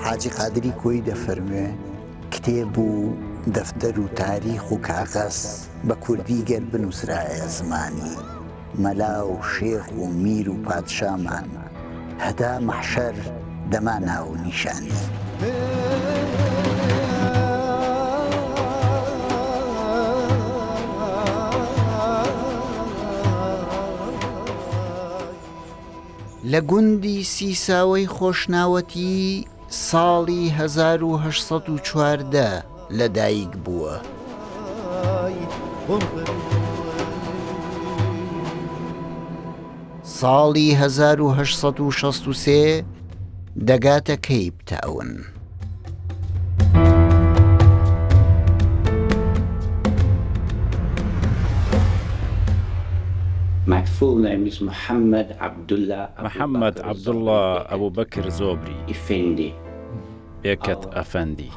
حاجی قادری کۆیی دەفەرموێ، کتێب و دەفتەر و تاریخ و کاغەز بە کوردی گەر بنووسرایە زمانی مەلا و شێخ و میر و پادشامان هەتا مەحشەر دەما ناو و نیشانی. لە گوندی سیساوەی خۆشناوەتی ساڵی 1814 لە دایک بووە. ساڵی 1863 دەگاتە کەیپ تاون. محەمەد عەبدوڵڵا ئەبوبەکر زۆبری، بێکەت ئەفەندی،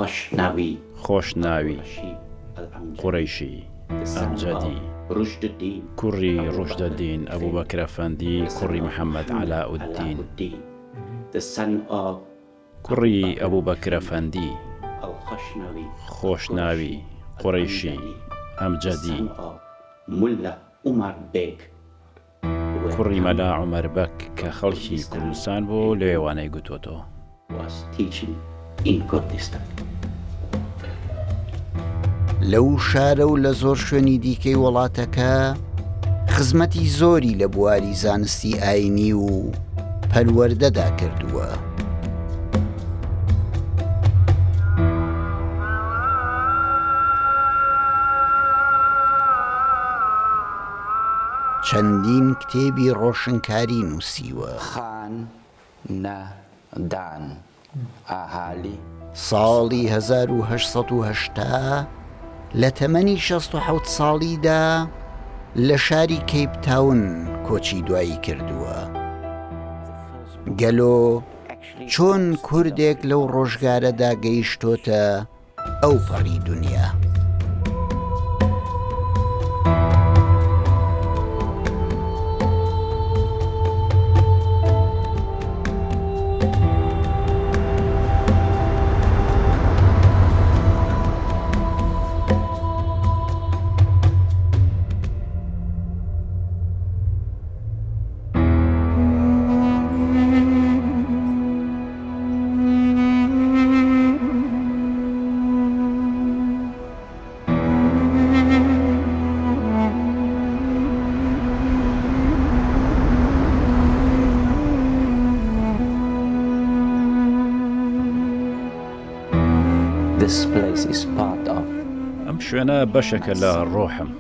خۆشناوی، قورەیشی، ئەمجەدی، کوڕی ڕوشدەدین ئەبوبەکر ئەفەندی کوڕی محەمەد عەلائودین. کوڕی ئەبوبەکر ئەفەندی، خۆشناوی، قوڕەیشی، ئەمجەدی. کوڕی مەلا عومەر بەگ کە خەڵکی کوردستان بووە و لەوێ وانەی گوتۆتەوە. لەو شارە و لە زۆر شوێنی دیکەی وڵاتەکە خزمەتی زۆری لە بواری زانستی ئاینی و پەروەردەدا کردووە. چەندین کتێبی ڕۆشنکاری نووسیوە. خان نە دان ئاهالی. ساڵی 1880 لە تەمەنی 67 ساڵیدا لە شاری کەیپ تاون کۆچی دوایی کردووە. گەلۆ چۆن کوردێک لەو ڕۆژگارەدا گەیشتۆتە ئەو پەڕی دونیا. ئەم شوێنە بەشێکە لە ڕۆحم.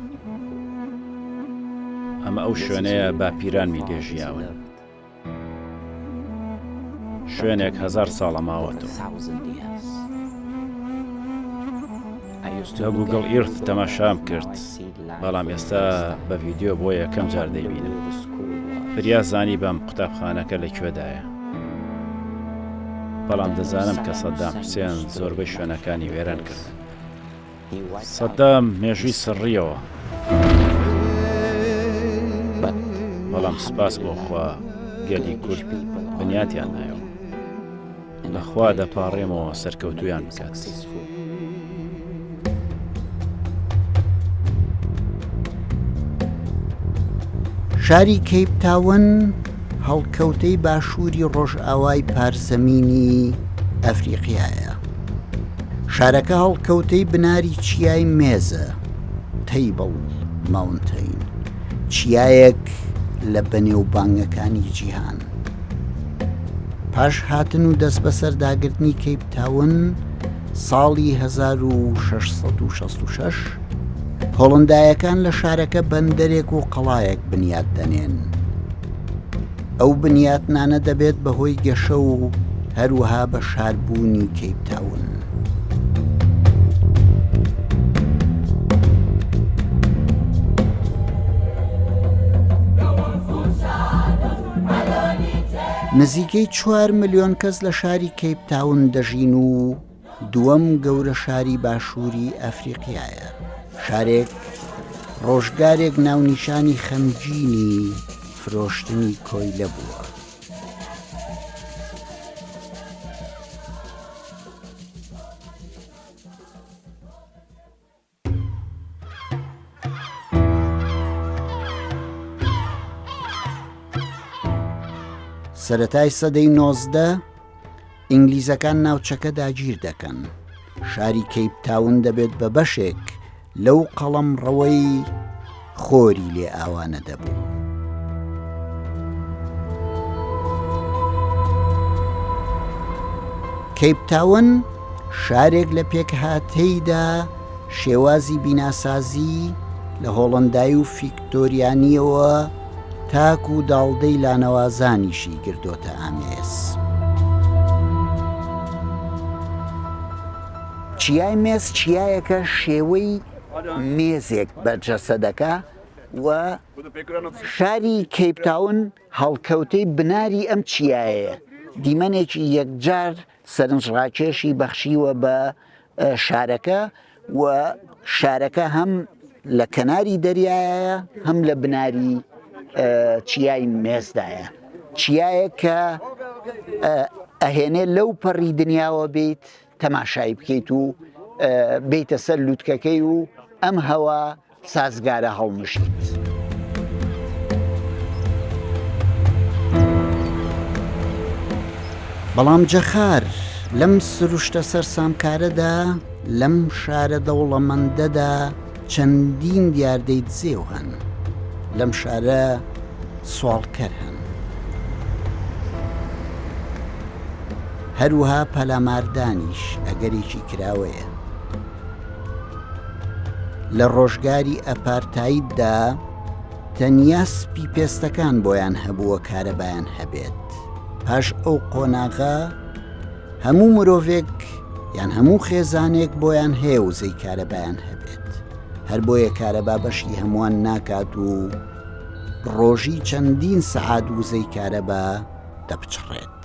ئەمە ئەو شوێنەیە باپیرانمی لێ ژیاون. شوێنێک هەزار ساڵە ماوەتەوە. لە گوگڵ ئیرث تەماشام کرد، بەڵام ئێستا بە ڤیدیۆ بۆ یەکەم جار دەیبینم. بریا زانیبام قوتابخانەکە لە کوێدایە. بەڵام دەزانم کە سەدام حوسێن زۆربەی شوێنەکانی وێران کردن. سەدام مێژووی سڕیەوە. بەڵام سوپاس بۆ خوا گەلی کورد بنیاتیان نایەوە. لە خوا دەپاڕێمەوە سەرکەوتوویان بکات. شاری کەیپ تاون هەڵکەوتەی باشووری ڕۆژئاوای پارزەمینی ئەفریقیایە. شارەکە هەڵکەوتەی بناری چیای مێزە، تەیبڵ ماونتەین، چیایەک لە بەنێوبانگەکانی جیهان. پاش هاتن و دەستبەسەرداگرتنی کەیپ تاون ساڵی 1666، هۆڵندایەکان لە شارەکە بەندەرێک و قەڵایەک بنیات دەنێن. ئەو بنیاتنانە دەبێت بەهۆی گەشە و هەروەها بە شاربوونی کەیپ تاون. نزیکەی چوار ملیۆن کەس لە شاری کەیپ تاون دەژین و دووەم گەورە شاری باشووری ئەفریقیایە. شارێک ڕۆژگارێک ناونیشانی خەمگینی فرۆشتنی کۆیلە بووە. سەرەتای سەدەی 19 ئینگلیزەکان ناوچەکە داگیر دەکەن. شاری کەیپ تاون دەبێت بە بەشێک لەو قەڵەمڕەوەی خۆری لێ ئاوا نەدەبوو. کەیپ تاون شارێک لە پێکهاتەیدا شێوازی بیناسازی لە هۆڵەندایی و فیکتۆریانیەوە تاکو داڵدەی لانەوازانیشی گردۆتە ئامێز. چیای مێز چیایەکە شێوەی مێزێک بەرجەستە دەکا و شاری کەیپ تاون هەڵکەوتەی بناری ئەم چیایەیە، دیمەنێکی یەکجار سەرنجڕاکێشی بەخشیوە بە شارەکە و شارەکە هەم لە کەناری دەریایە هەم لە بناری چیای مێزدایە چیایە کە ئەهێنێ لەو پەڕی دنیاوە بیت تەماشای بکەیت و بیتە سەر لوتکەکەی و ئەم هەوا سازگارە هەڵمژیت. بەڵام جەخار لەم سروشتە سەرسامکارەدا، لەم شارە دەوڵەمەندەدا چەندین دیاردەی دزێو هەن. لەم شارە سواڵکەر هەن. هەروەها پەلاماردانیش ئەگەرێکی کراوەیە. لە ڕۆژگاری ئەپارتایددا تەنیا سپی پێستەکان بۆیان هەبووە کارەبایان هەبێت. پاش ئەو قۆناغە هەموو مرۆڤێک یان هەموو خێزانێک بۆیان هەیە وزەی کارەبایان هەبێت. هەر بۆیە کارەبا بەشی هەمووان ناکات و ڕۆژی چەندین سەعات وزەی کارەبا دەپچڕێت.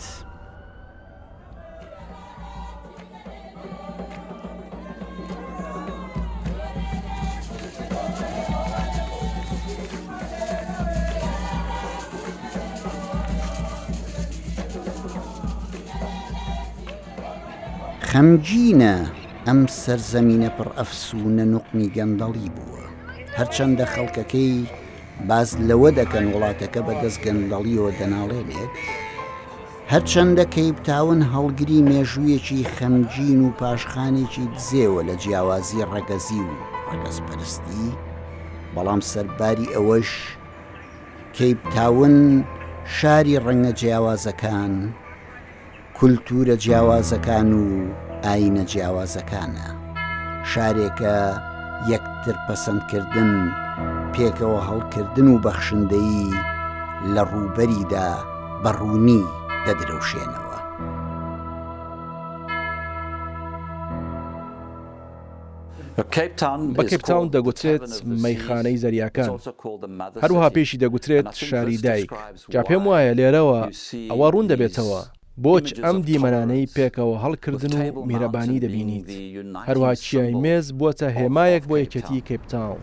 خەمگینە ئەم سەرزەمینە پڕ ئەفسوونە نوقمی گەندەڵی بووە، هەرچەندە خەڵکەکەی باس لەوە دەکەن وڵاتەکە بەدەست گەندەڵیەوە دەناڵێنێت، هەرچەندە کەیپ تاون هەڵگری مێژوویەکی خەمگین و پاشخانێکی دزێوە لە جیاوازی ڕەگەزی و ڕەگەزپەرستی، بەڵام سەرباری ئەوەش کەیپ تاون شاری ڕەنگە جیاوازەکان، کولتوورە جیاوازەکان و ئایینە جیاوازەکانە. شارێکە یەکتر پەسەندکردن، پێکەوە هەڵکردن و بەخشندەیی لە ڕووبەریدا بە ڕوونی دەدرەوشێنەوە. بە کەیپ تاون دەگوترێت مەیخانەی زەریاکان، هەروەها پێیشی دەگوترێت شاری دایک. جا پێم وایە لێرەوە ئەوە ڕوون دەبێتەوە بۆچ ئەم دیمەنانەی پێکەوە هەڵکردن و میهرەبانی دەبینیت. هەروەها چیای مێز بووەتە هێمایەک بۆ یەکێتی کەیپ تاون.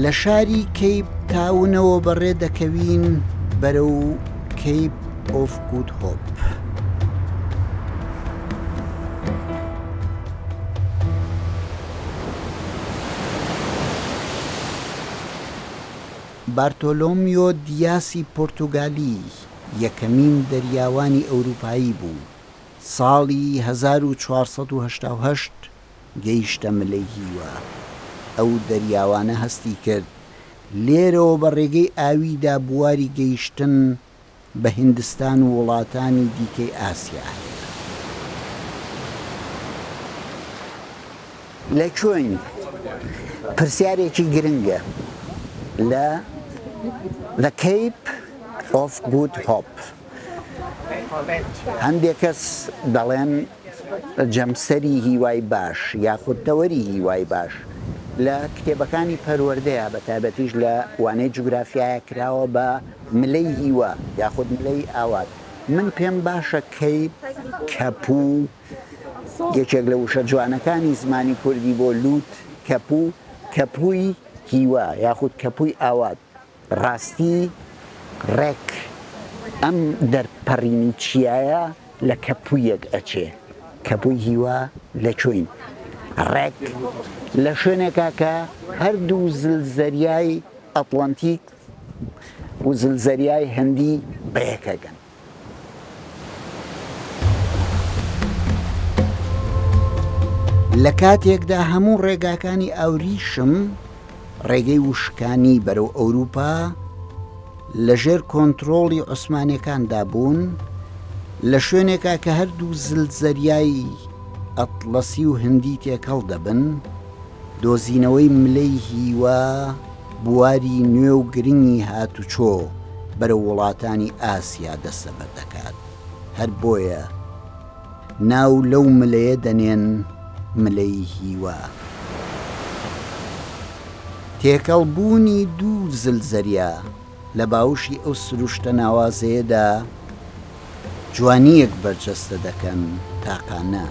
لە شاری کەیپ تاونەوە بەڕێ دەکەوین بەرەو کەیپ ئۆف گود هۆپ. بارتۆلۆمیۆ دیاسی پۆرتوگالی یەکەمین دەریاوانی ئەوروپایی بوو ساڵی 1488 گەیشتە ملەی هیوا. ئەو دەریاوانە هەستی کرد لێرەوە بە ڕێگەی ئاویدا بواری گەیشتن بە هیندستان و وڵاتانی دیکەی ئاسیا هەیە. لە کوێین؟ پرسیارێکی گرنگە لە The Cape of Good Hope. هەندێک کەس دەڵێن جەمسەری هیوای باش یاخود تەوەری هیوای باش لە کتێبەکانی پەروەردەیە بە تایبەتیش لە وانەی جوگرافیایە کراوە بە ملەی هیوا یاخود ملەی ئاوات. من پێم باشە کەی کەپوو یەکێک لە وشە جوانەکانی زمانی کوردی بۆ لووت کەپوو کەپووی هیوا یاخود کەپووی ئاوات. ڕاستی ڕێک ئەم دەرپەڕینی چیایە لە کەپوویەک ئەچێ، کەپووی هیوا لە کوێین؟ ڕێک لە شوێنێکا کە هەردوو زلزەریای ئەتڵەنتیک. و زلزەریای هندی بەیەکەگەن. لە کاتێکدا هەموو ڕێگاکانی ئاوریشم، ڕێگەی وشکانی بەرەو ئەوروپا، لە ژێر کۆنترۆڵی عوسمانیەکاندا بوون، لە شوێنێکا کە هەردوو زلزەریای ئەتڵەسی و هندی تێکەڵ دەبن، دۆزینەوەی ملەی هیوا بواری نوێ و گرنگی هاتوچۆ بەرەو وڵاتانی ئاسیا دەستەبەر دەکات، هەر بۆیە ناو لەو ملەیە دەنێن ملەی هیوا. تێکەڵ بوونی دوو زلزەریا لە باوشی ئەو سروشتە ناوازەیەدا جوانییەک بەرجەستە دەکەن تاقانە.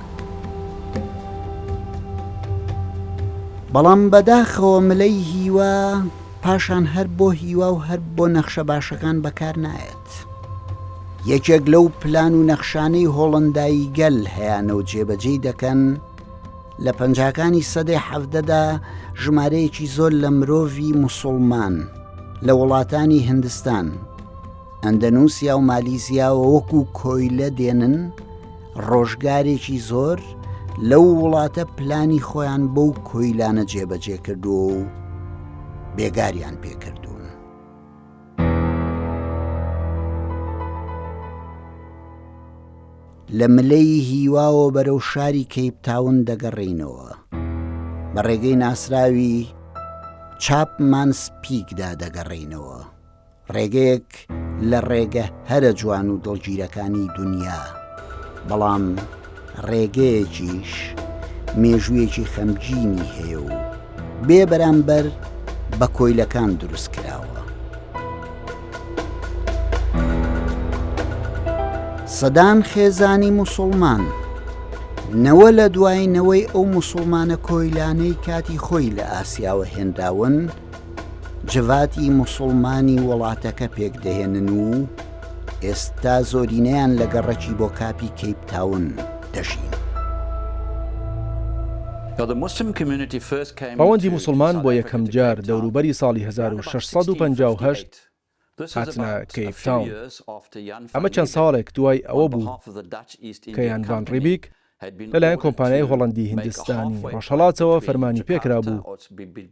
بەڵام بەداخەوە ملەی هیوا پاشان هەر بۆ هیوا و هەر بۆ نەخشە باشەکان بەکار نایەت. یەکێک لەو پلان و نەخشانەی هۆڵەندایی گەل هەیانە و جێبەجێی دەکەن، لە پەنجاکانی سەدەی حەڤدەدا ژمارەیەکی زۆر لە مرۆڤی موسوڵمان لە وڵاتانی هندستان، ئەندەنوسیا و مالیزیاوە وەکو کۆیلە دێنن، ڕۆژگارێکی زۆر لەو وڵاتە پلانی خۆیان بەو کۆیلانە جێبەجێ کردووە و بێگاریان پێکردوون. لە ملەی هیواوە بەرەو شاری کەیپ تاون دەگەڕێینەوە. بە ڕێگەی ناسراوی چاپمانس پیکدا دەگەڕێینەوە. ڕێگەیەک لە ڕێگە هەرە جوان و دڵگیرەکانی دونیا، بەڵام ڕێگەیەکیش مێژوویەکی خەمگینی هەیە و بێ بەرامبەر بە کۆیلەکان دروست کراوە. سەدان خێزانی موسوڵمان، نەوە لە دوای نەوەی ئەو موسوڵمانە کۆیلانەی کاتی خۆی لە ئاسیاوە هێنراون، جڤاتی موسوڵمانی وڵاتەکە پێکدەهێنن و ئێستا زۆرینەیان لە گەڕەکی بۆکاپی کەیپ تاون دەژین. ڕەوەندی موسڵمان بۆ یەکەم جار دەوروبەری ساڵی 1658 هاتنە کەیپ تاون. ئەمە چەند ساڵێک دوای ئەوە بوو کە یان ڤان ڕیبیک لەلایەن کۆمپانیای هۆڵەندی هیندستانی ڕۆژهەڵاتەوە فەرمانی پێکرابوو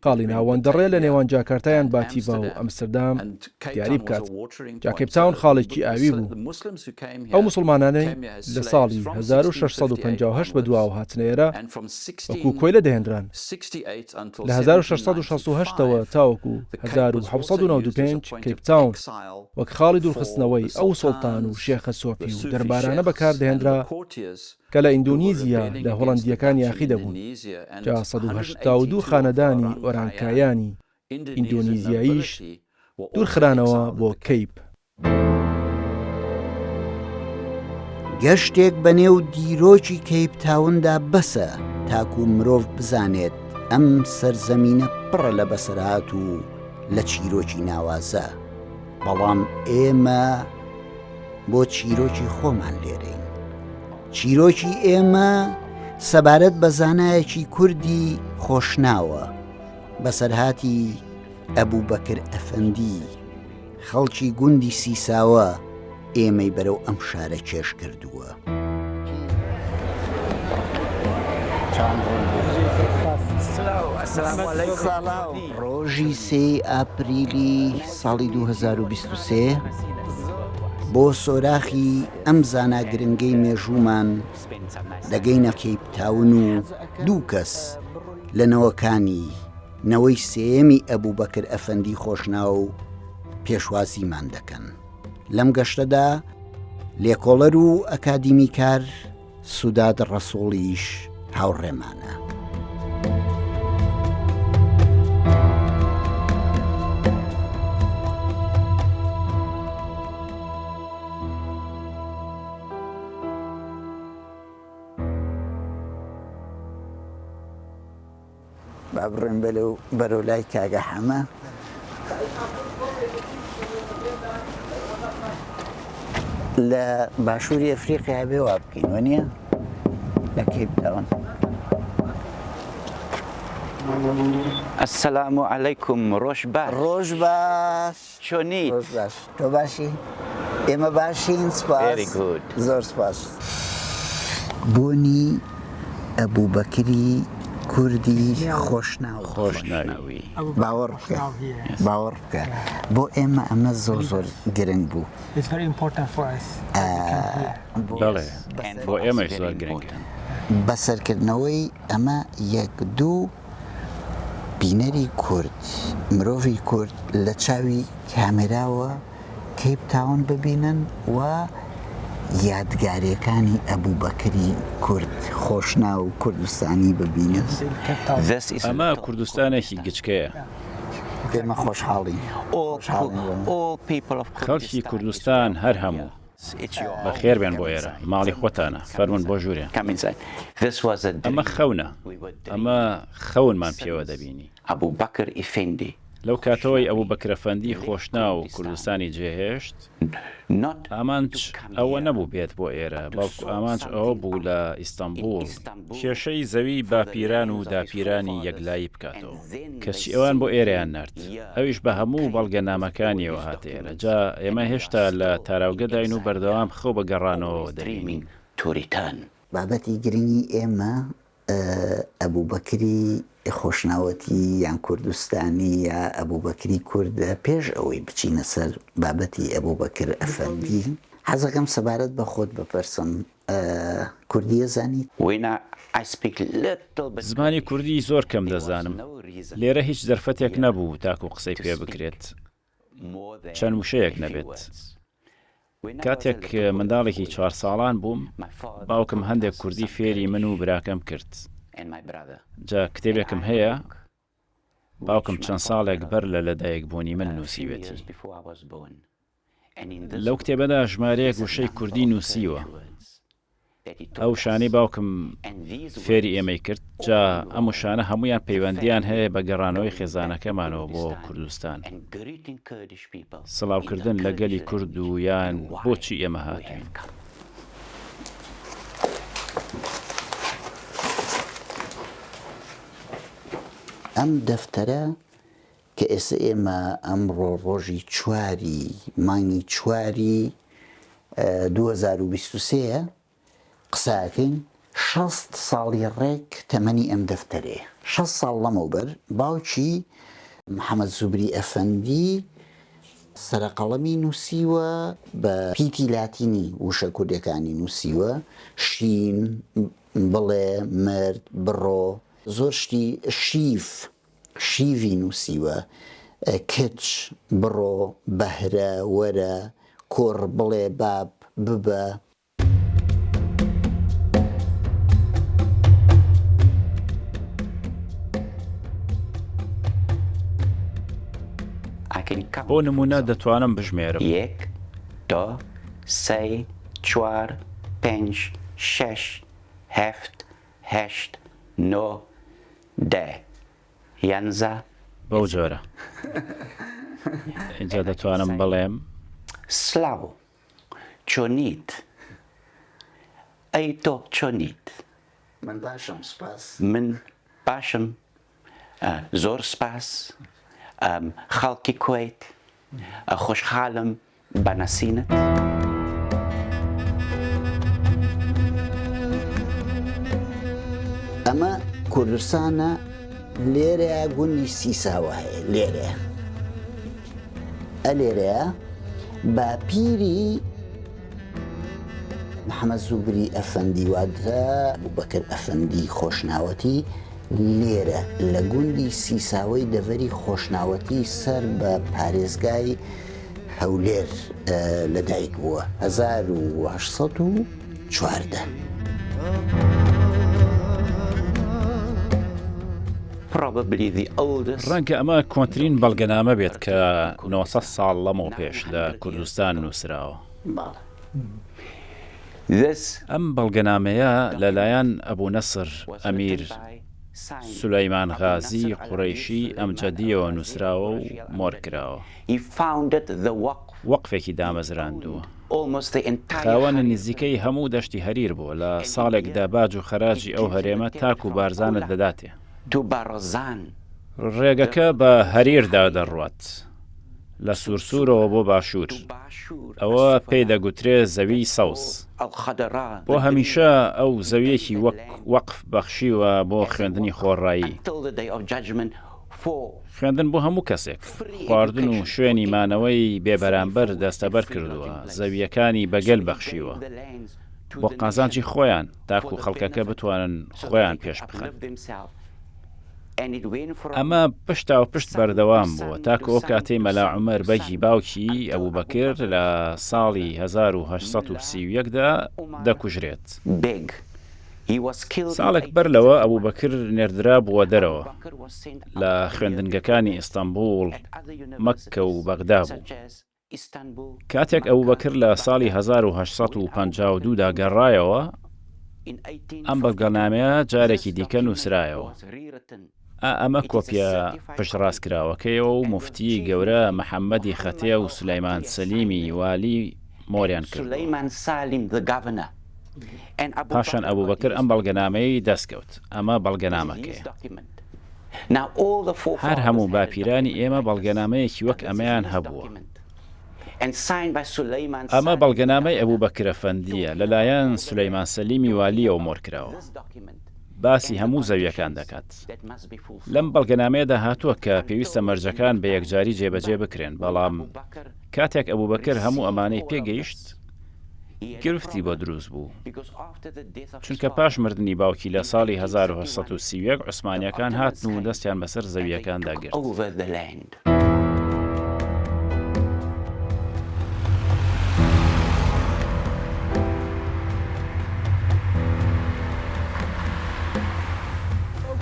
خاڵی ناوەندەڕێ لە نێوان جاکارتا یان باتیڤا و ئەمستردام دیاری بکات. جا کەیپ تاون خاڵێکی ئاوی بوو. ئەو موسڵمانانەی لە ساڵی 1658 بەدواوە هاتنە ئێرە وەکو کۆیلە دەهێنران. لە 1668 ەوە تاوەکو 1795 کەیپ تاون وەک خاڵی دوورخستنەوەی ئەو سوڵتان و شێخە سۆفی و دەربارانە بەکاردەهێنرا کە لە ئیندۆنیزیا لە هۆڵەندییەکان یاخی دەبوون، جا 182 خانەدانی ئۆرانکایانی ئیندۆنیزیاییش دوورخرانەوە بۆ کەیپ. گەشتێک بەنێو دیرۆکی کەیپ تاوندا بەسە تاکوو مرۆڤ بزانێت ئەم سەرزەمینە پڕە لە بەسەرهات و لە چیرۆکی ناوازە، بەڵام ئێمە بۆ چیرۆکی خۆمان لێرەین. چیرۆکی ئێمە سەبارەت بە زانایەکی کوردی خۆشناوە، بەسەرهاتی ئەبوبەکر ئەفەندی، خەڵکی گوندی سیساوە ئێمەی بەرەو ئەم شارە کێش کردووە. ڕۆژی سێی ئاپریلی ساڵی 2023 بۆ سۆراخی ئەم زانا گرنگەی مێژوومان دەگەینە کەیپ تاون و دوو کەس لە نەوەکانی نەوەی سێیەمی ئەبوبەکر ئەفەندی خۆشناو پێشوازیمان دەکەن. لەم گەشتەدا لێکۆڵەر و ئەکادیمیکار سوداد ڕەسوڵیش هاوڕێمانە. با بڕۆین بەرەو لای کاگە حەمە. لە باشووری ئەفریقیا بێ وا بکەین وە نییە؟ لە کەیپ تاون. السلام علیکم ڕۆژ باش. ڕۆژ باش. چۆنیت؟ ڕۆژ باش تۆ باشی؟ ئێمە باشین سپاس. Very good. زۆر سپاس. بۆنی ئەبوبەکری کوردی خۆشناو خۆشناوی. باوەڕ بکە باوەڕ بکە بۆ ئێمە ئەمە زۆر زۆر گرنگ بوو. بەڵێ بۆ ئێمەش زۆر گرنگە. بەسەرکردنەوەی ئەمە یەک دوو بینەری کورد، مرۆڤی کورد لە چاوی کامێراوە کەیپ تاون ببینن و یادگاریەکانی ئەبوبەکری کورد خۆشناو کوردستانی ببینن. ئەمە کوردستانێکی گچکەیە. ئێمە خۆشحاڵین. خەڵکی کوردستان هەر هەموو. بەخێربێن بۆ ئێرە، ماڵی خۆتانە، فەرموون بۆ ژوورێ. ئەمە خەونە، ئەمە خەونمان پێوە دەبینی. لەو کاتەوەی ئەبوبەکرەفەندی خۆشناو کوردستانی جێهێشت، ئامانج ئەوە نەبوو بێت بۆ ئێرە، بەڵکو ئامانج ئەوە بوو لە ئیستەنبوڵ کێشەی زەوی باپیران و داپیرانی یەکلایی بکاتەوە. کەچی ئەوان بۆ ئێرەیان نارد. ئەویش بە هەموو بەڵگەنامەکانیەوە هاتە ئێرە. جا ئێمە هێشتا لە تاراوگەداین و بەردەوام خەو بە گەڕانەوەوە دەبینین. بابەتی گرنگی ئێمە ئەبوبەکری خۆشناوەتی یان کوردستانی یا ئەبوبەکری کوردە، پێش ئەوەی بچینە سەر بابەتی ئەبوبەکر ئەفەندی، حەزەکەم سەبارەت بە خۆت بپرسم، کوردی ئەزانیت؟ زمانی کوردی زۆر کەم دەزانم، لێرە هیچ دەرفەتێک نەبوو تاکو قسەی پێ بکرێت، چەند وشەیەک نەبێت. کاتێک منداڵێکی چوار ساڵان بووم، باوکم هەندێک کوردی فێری من و براکەم کرد. جا کتێبێکم هەیە، باوکم چەند ساڵێک بەر لە لەدایکبوونی من نووسیوێتی. لەو کتێبەدا ژمارەیەک وشەی کوردی نووسیوە. ئەو وشانەی باوکم فێری ئێمەی کرد، جا ئەم وشانە هەموویان پەیوەندییان هەیە بە گەڕانەوەی خێزانەکەمانەوە بۆ کوردستان، سڵاوکردن لە گەلی کورد و یان بۆچی ئێمە هاتووین. ئەم دەفتەرە کە ئێستا ئێمە ئەمڕۆ ڕۆژی چواری مانگی چواری 2023 یە قسە ئەکەین 60 ساڵی ڕێک تەمەنی ئەم دەفتەرەیە 60 ساڵ لەمەوبەر باوکی محەمەد زوبری ئەفەندی سەرەقەڵەمی نووسیوە بە پیتی لاتینی وشە کوردەکانی نووسیوە شین بڵێ مرد بڕۆ زۆر شتی شیف شیڤی نووسیوە، کچ، بڕۆ، بەهرە، وەرە، کوڕ، بڵێ، باب، ببە. بۆ نموونە دەتوانم بژمێرم. یەک، دو، سێ، چوار، پێنج، شەش، هەفت، هەشت، نۆ، دە، یانزە. بەو جۆرە. ئینجا دەتوانم بڵێم. سڵاو، چۆنیت؟ ئەی تۆ چۆنیت؟ من باشم، سوپاس. من باشم، زۆر سوپاس. خەڵکی کوێیت؟ خۆشحاڵم بە ناسینت. ئەمە کوردستانە لێرەیا گوندی سیساوە هەیە لێرەیە ئەلێرەیە باپیری محەمەد زوبری ئەفەندی واتە ئەبوبەکر ئەفەندی خۆشناوەتی لێرە لە گوندی سیساوەی دەڤەری خۆشناوەتی سەر بە پارێزگای هەولێر لەدایک بووە 1814. ڕەنگە ئەمە کۆنترین بەڵگەنامە بێت کە 900 ساڵ لەمەوپێش لە کوردستان نووسراوە. ئەم بەڵگەنامەیە لەلایەن ئەبو نەسر ئەمیر سولەیمان غازی قورەیشی ئەمجەدییەوە نووسراوە و مۆر کراوە. وەقفێکی دامەزراندووە. خاوەنی نزیکەی هەموو دەشتی هەریر بووە، لە ساڵێکدا باج و خەراجی ئەو هەرێمە تاکوو بارزانت دەداتێ. ڕێگەکە بە هەریردا دەڕوات، لە سوورسوورەوە بۆ باشوور. ئەوە پێی دەگوترێ زەویی سەوز. بۆ هەمیشە ئەو زەوییەکی وەک وەقف بەخشیوە بۆ خوێندنی خۆڕایی. خوێندن بۆ هەموو کەسێک، خواردن و شوێنی مانەوەی بێ بەرامبەر دەستەبەر کردووە، زەوییەکانی بە گەل بەخشیوە. بۆ قازانجی خۆیان تاکو خەڵکەکە بتوانن خۆیان پێش بخەن. ئەمە پشتاوپشت بەردەوام بووە تاکو ئەو کاتەی مەلا عومەر بەگی باوکی ئەبوبەکر لە ساڵی 1831 دا دەکوژرێت. ساڵێک بەر لەوە ئەبوبەکر نێردرابووە دەرەوە، لە خوێندنگەکانی ئیستەنبوڵ، مەککە و بەغدا بوو. کاتێک ئەبوبەکر لە ساڵی 1852 دا گەڕایەوە، ئەم بەڵگەنامەیە جارێکی دیکە نووسرایەوە. ئا ئەمە کۆپیە پشتڕاستکراوەکەیەوە و موفتیی گەورە محەممەدی خەتێ و سولەیمان سەلیمی والی مۆریان کردووە. پاشان ئەبوبەکر ئەم بەڵگەنامەیەی دەستکەوت. ئەمە بەڵگەنامەکەیە. هەر هەموو باپیرانی ئێمە بەڵگەنامەیەکی وەک ئەمەیان هەبووە. ئەمە بەڵگەنامەی ئەبوبەکر ئەفەندییە، لەلایەن سولەیمان سەلیمی والییەوە مۆرکراوە. باسی هەموو زەوییەکان دەکات. لەم بەڵگەنامەیەدا هاتووە کە پێویستە مەرجەکان بە یەکجاری جێبەجێ بکرێن، بەڵام کاتێک ئەبوبەکر هەموو ئەمانەی پێگەیشت، گرفتی بۆ دروست بوو، چونکە پاش مردنی باوکی لە ساڵی 1831 عوسمانییەکان هاتن و دەستیان بەسەر زەوییەکاندا گرت. ئەو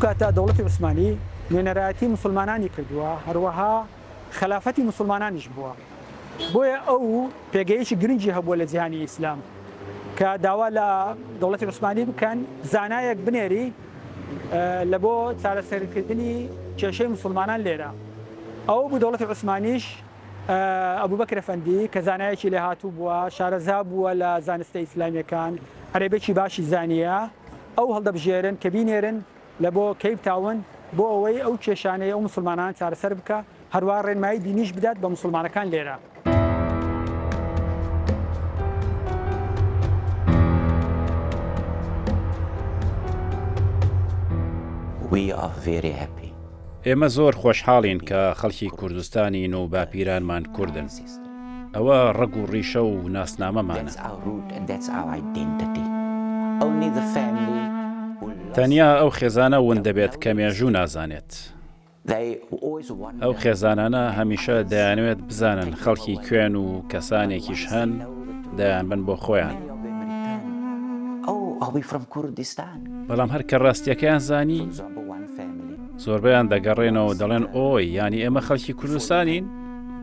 کاتە دەوڵەتی عوسمانی نوێنەرایەتی موسڵمانانی کردووە، هەروەها خەلافەتی موسڵمانانیش بووە، بۆیە ئەو پێگەیەکی گرنگی هەبووە لە جیهانی ئیسلام کە داوا لە دەوڵەتی عوسمانی بکەن زانایەک بنێری لە بۆ چارەسەرکردنی کێشەی موسڵمانان لێرە. ئەوە بوو دەوڵەتی عوسمانیش ئەبوبەکر ئەفەندی کە زانایەکی لێهاتوو بووە، شارەزا بووە لە زانستە ئیسلامییەکان، عەرەبیەکی باشی زانییە، ئەو هەڵدەبژێرن کە بینێرن لە بۆ کەیپ تاون بۆ ئەوەی ئەو کێشانەی ئەو موسڵمانان چارەسەر بکا، هەروا ڕێنمایی دینیش بدات بە موسڵمانەکان لێرە. We are very happy. ئێمە زۆر خۆشحاڵین کە خەڵکی کوردستانین و باپیرانمان کوردن. ئەوە ڕەگ و ڕیشە و ناسنامەمانە. تەنیا ئەو خێزانە ون دەبێت کە مێژوو نازانێت. ئەو خێزانانە هەمیشە دەیانەوێت بزانن خەڵکی کوێن و کەسانێکیش هەن دەیانبەن بۆ خۆیان. بەڵام هەر کە ڕاستیەکەیان زانی زۆربەیان دەگەڕێنەوە دەڵێن ئۆی یانی ئێمە خەڵکی کوردستانین؟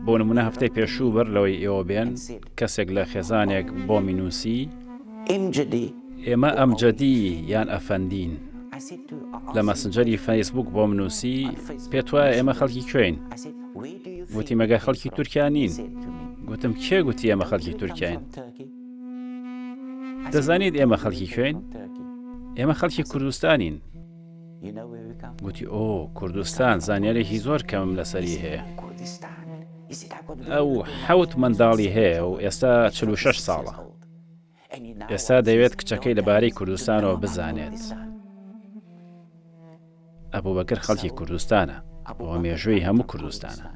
بۆ نمونە هەفتەی پێشوو بەر لەوەی ئێوە بێن کەسێک لە خێزانێک بۆمی نووسی ئێمە ئەمجەدی یان ئەفەندین لە مەسنجەری فەیسبوک بۆم نووسی پێت وایە ئێمە خەڵکی کوێین گوتی مەگەر خەڵکی تورکیا نین گوتم کێ گوتی ئێمە خەڵکی تورکیاین دەزانیت ئێمە خەڵکی کوێین ئێمە خەڵکی کوردستانین گوتی ئۆ کوردستان زانیارێکی زۆر کەمم لەسەری هەیە ئەو حەوت منداڵی هەیە و ئێستا 46 ساڵە ئێستا دەیەوێت کچەکەی لەبارەی کوردستانەوە بزانێت. ئەبوبەکر خەڵکی کوردستانە، ئەوە مێژووی هەموو کوردستانە.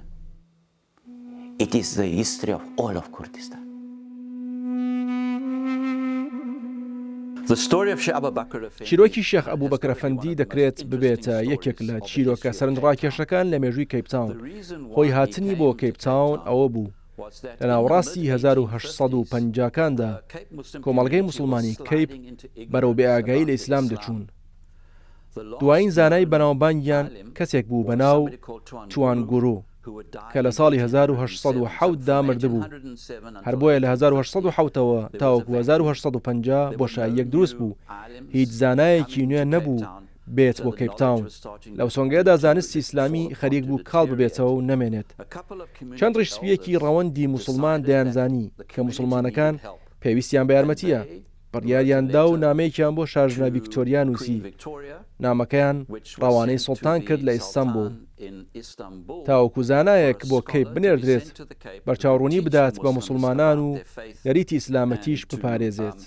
It is the history of all of Kurdistan. چیرۆکی شێخ ئەبوبەکر ئەفەندی دەکرێت ببێتە یەکێک لە چیرۆکە سەرنجڕاکێشەکان لە مێژووی کەیپ تاون. هۆی هاتنی بۆ کەیپ تاون ئەوە بوو، لە ناوەڕاستی 1850 کاندا کۆمەڵگەی موسڵمانی کەیپ بەرەو بێئاگایی لە ئیسلام دەچوون. دوایین زانای بەناوبانگیان کەسێک بوو بە ناو توان گورو کە لە ساڵی 1807 دا مردبوو. هەر بۆیە لە 1807 ەوە تاوەکو 1850 بۆشاییەک دروست بوو، هیچ زانایەکی نوێ نەبوو بێت بۆ کەیپ تاون. لەو سۆنگەیەدا زانستی ئیسلامی خەریک بوو کاڵ ببێتەوە و نەمێنێت. چەند ڕیشسپییەکی ڕەوەندی موسڵمان دەیانزانی کە موسڵمانەکان پێویستیان بە یارمەتییە. بڕیاریان دا و نامەیەکیان بۆ شاژنە ڤیکتۆریا نووسی. نامەکەیان ڕەوانەی سوڵتان کرد لە ئیستەنبوڵ تاوەکو زانایەک بۆ کەیپ بنێردرێت بەرچاوڕوونی بدات بە موسڵمانان و نەریتی ئیسلامەتیش بپارێزێت.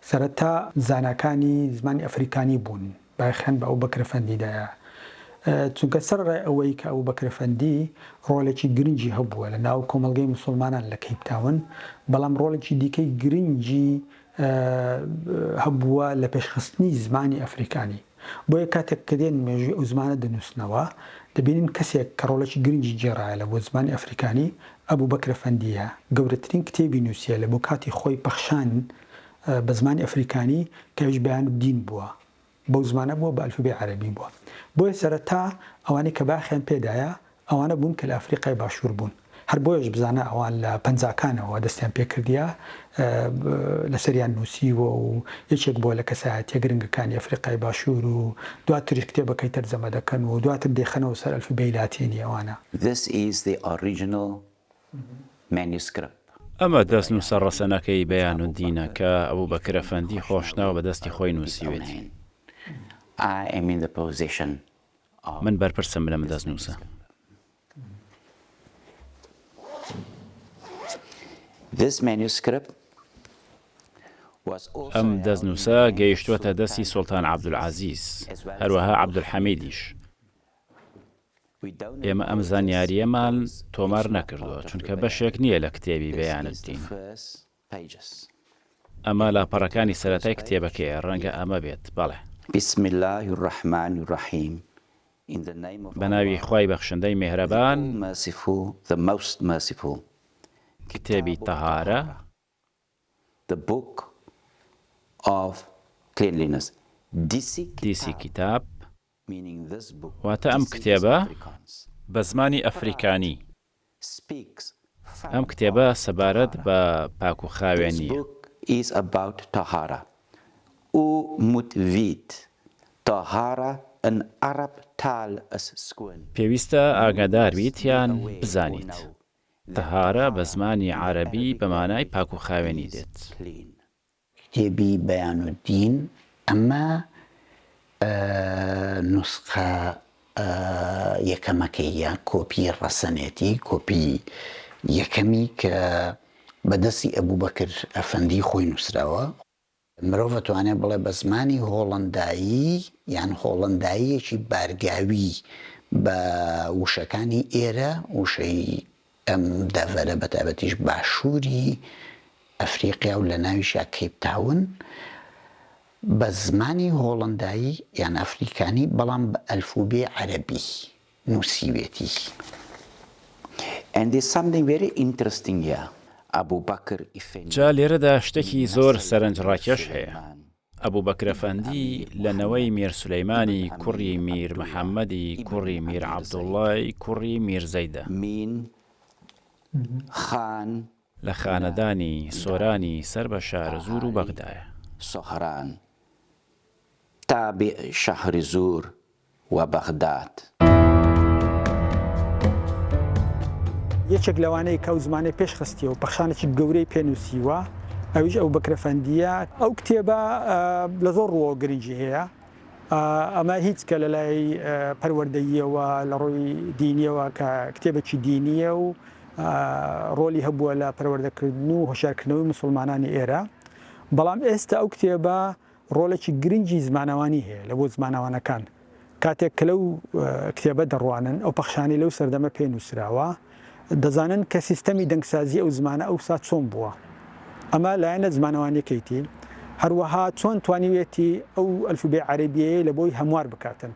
سەرەتا زاناکانی زمانی ئەفریکانی بوون بایەخیان بە ئەبوبەکر ئەفەندی دایە، چونکە سەرەڕای ئەوەی کە ئەبوبەکر ئەفەندی ڕۆڵێکی گرنگی هەبووە لە ناو کۆمەڵگەی موسڵمانان لە کەیپ تاون، بەڵام ڕۆڵێکی دیکەی گرنگی هەبووە لە پێشخستنی زمانی ئەفریکانی. بۆیە کاتێک کە دێن مێژووی ئەو زمانە دەنووسنەوە، دەبینین کەسێک کە ڕۆڵێکی گرنگی گێڕایە لە بۆ زمانی ئەفریکانی، ئەبوبەکر ئەفەندییە، گەورەترین کتێبی نووسییە لە بۆ کاتی خۆی پەخشان بە زمانی ئەفریکانی کە ئەویش بەیان الدین بووە بەو زمانە بووە بە ئەلفوبێی عەرەبی بووە بۆیە سەرەتا ئەوانەی کە باخیان پێدایە ئەوانە بوون کە لە ئەفریقای باشوور بوون هەر بۆیەش بزانە ئەوان لە پەنجاکانەوە دەستیان پێکردیە لەسەریان نووسیوە و یەکێک بووە لە کەسایەتیە گرنگەکانی ئەفریقای باشوور و دواتریش کتێبەکەی تەرجەمە دەکەن و دواتر دەیخەنەوە سەر ئەلفوبێی لاتینی ئەوانە. This is the original manuscript. ئەمە دەستنووسە ڕەسەنەکەی بەیان الدینە کە ئەبوبەکر ئەفەندی خۆشناو بە دەستی خۆی نووسیوێتی. من بەرپرسم لەم دەستنووسە. ئەم دەستنووسە گەیشتووەتە دەستی سوڵتان عەبدولعەزیز، هەروەها عەبدولحەمیدیش. ئێمە ئەم زانیارییەمان تۆمار نەکردووە، چونکە بەشێک نییە لە کتێبی بەیان الدین. ئەمە لاپەڕەکانی سەرەتای کتێبەکەیە، ڕەنگە ئەمە بێت، بەڵێ. بسم اللە الرحمن الرحیم بە ناوی خوای بەخشندەی مێهرەبان. کتێبی تەهارە. The Book of Cleanliness دیسی کیتاب، واتە ئەم کتێبە بە زمانی ئەفریکانی. ئەم کتێبە سەبارەت بە پاکوخاوێنییە. پێویستە ئاگادار بیت یان بزانیت. تەهارە بە زمانی عەرەبی بە مانای پاکوخاوێنی دێت. کتێبی بەیان الدین ئەمە نوسخە یەکەمەکەی یان کۆپی ڕەسەنێتی، کۆپی یەکەمی کە بە دەستی ئەبوبەکر ئەفەندی خۆی نووسراوە. مرۆڤ ئەتوانێ بڵێ بە زمانی هۆڵەندایی یان هۆڵەنداییەکی بارگاوی بە وشەکانی ئێرە، وشەی ئەم دەڤەرە بە تایبەتیش باشووری ئەفریقیا و لە ناویشیا کەیپ تاون بە زمانی هۆڵەندایی یان ئەفریکانی بەڵام بە ئەلفوبێی عەرەبی نووسیوێتی. And there's something very interesting here. Abu Bakr Effendi جا لێرەدا شتێکی زۆر سەرنجڕاکێش هەیە، ئەبوبەکر ئەفەندی لە نەوەی میر سولەیمانی کوڕی میر محەممەدی کوڕی میر عەبدوڵڵای کوڕی میر زەیدە. لە خانەدانی سۆرانی سەر بە شارەزوور و بەغدایە. و بەغداد. یەکێک لەوانەی کە ئەو زمانەی پێش خستیە و پەخشانێکی گەورەی پێ نووسیوە ئەویش ئەبوبەکر ئەفەندییە. ئەو کتێبە لە زۆر ڕووەوە گرنگی هەیە، ئەمە هیچ کە لە لای پەروەردەییەوە لە ڕووی دینییەوە کە کتێبێکی دینییە و ڕۆلی هەبووە لە پەروەردەکردن و هۆشیارکردنەوەی موسڵمانانی ئێرە، بەڵام ئێستا ئەو کتێبە ڕۆڵێکی گرنگی زمانەوانی هەیە لە بۆ زمانەوانەکان کاتێک کە لەو کتێبە دەڕوانن ئەو پەخشانەی لەو سەردەمە پێ نووسراوە دەزانن کە سیستەمی دەنگسازی ئەو زمانە ئەوسا چۆن بووە ئەمە لایەنە زمانەوانیەکەیتی هەروەها چۆن توانیویەتی ئەو ئەلفوبێ عەرەبیەیە لە بۆی هەموار بکاتن.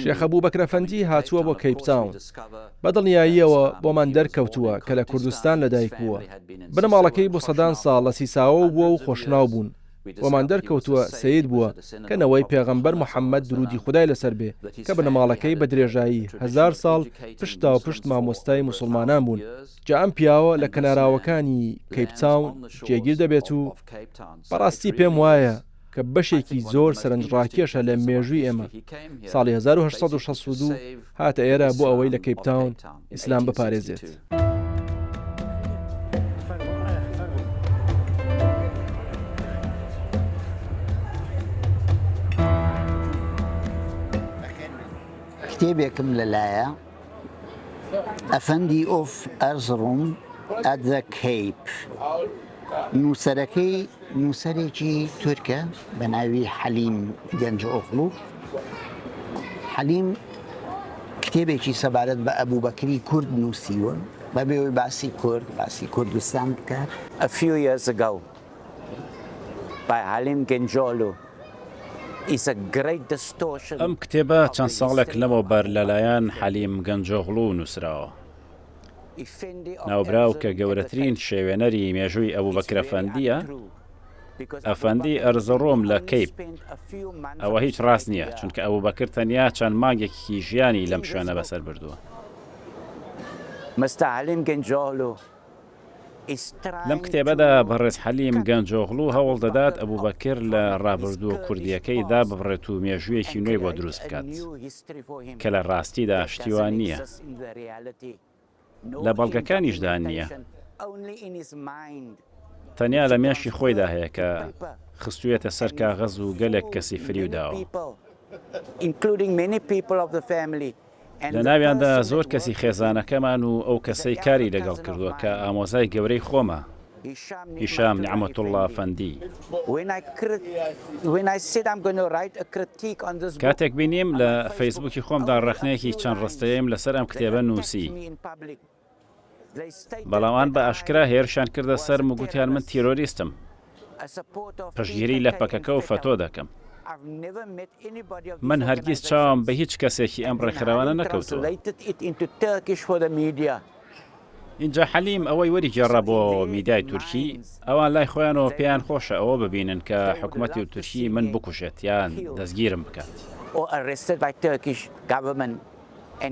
شێخ ئەبوبەکر ئەفەندی هاتووە بۆ کەیپ تاون. بە دڵنیاییەوە بۆمان دەرکەوتووە کە لە کوردستان لەدایک بووە. بنەماڵەکەی بۆ سەدان ساڵ لە سیساوە بووە و خۆشناو بوون. بۆمان دەرکەوتووە سەید بووە کە نەوەی پێغەمبەر محەممەد دروودی خودای لەسەر بێ کە بنەماڵەکەی بە درێژایی هەزار ساڵ پشتاوپشت مامۆستای موسڵمانان بوون، جا ئەم پیاوە لە کەناراوەکانی کەیپ تاون جێگیر دەبێت و بەڕاستی پێم وایە کە بەشێکی زۆر سەرنجڕاکێشە لە مێژووی ئێمە ساڵی 1862 هاتە ئێرە بۆ ئەوەی لە کەیپ تاون ئیسلام بپارێزێت. کتێبێکم لەلایە ئەفەندی of Erzurum at the Cape نووسەرەکەی نووسەرێکی تورکە بە ناوی حەلیم گەنجئۆغڵو. حەلیم کتێبێکی سەبارەت بە ئەبوبەکری کورد نووسیوە، بەبێ ئەوەی باسی کورد، باسی کوردستان بکات. A few years ago by Halim Gencoğlu is a great distortion ئەم کتێبە چەند ساڵێک لەمەوبەر لەلایەن حەلیم گەنجۆغڵو نووسراوە. ناوبراو کە گەورەترین شێوێنەری مێژووی ئەبوبەکر ئەفەندییە، ئەفەندی ئەرزەڕۆم لە کەیپ، ئەوە هیچ ڕاست نییە، چونکە ئەبوبەکر تەنیا چەند مانگێکی ژیانی لەم شوێنە بەسەر بردووە. لەم کتێبەدا بەڕێز حەلیم گەنجۆغڵو هەوڵ دەدات ئەبوبەکر لە ڕابردووە کوردییەکەی داببڕێت و مێژوویەکی نوێی بۆ دروست بکات، کە لە ڕاستیدا شتی وا نییە. لە بەڵگەکانیشدا نییە. تەنیا لە مێشکی خۆیدا هەیە کە خستوویەتە سەر کاغەز و گەلێک کەسی فریو داوە. لە ناویاندا زۆر کەسی خێزانەکەمان و ئەو کەسەی کاری لەگەڵ کردووە کە ئامۆزای گەورەی خۆمە، هیشام نیعمەتوڵڵا فەندی. کاتێک بینیم لە فەیسبووکی خۆمدا ڕەخنەیەکی چەند ڕستەیەیم لەسەر ئەم کتێبە نووسی، بەڵام ئەوان بە ئاشکرا هێرشیان کردە سەرم و گوتیان من تیرۆریستم، پشتگیری لە پەکەکە و فەتۆ دەکەم. من هەرگیز چاوم بە هیچ کەسێکی ئەم ڕێکخراوانە نەکەوتووە. ئینجا حەلیم ئەوەی وەریگێڕا بۆ میدیای تورکی، ئەوان لای خۆیانەوە پێیان خۆشە ئەوە ببینن کە حکومەتی تورکی من بکوژێت یان دەستگیرم بکات.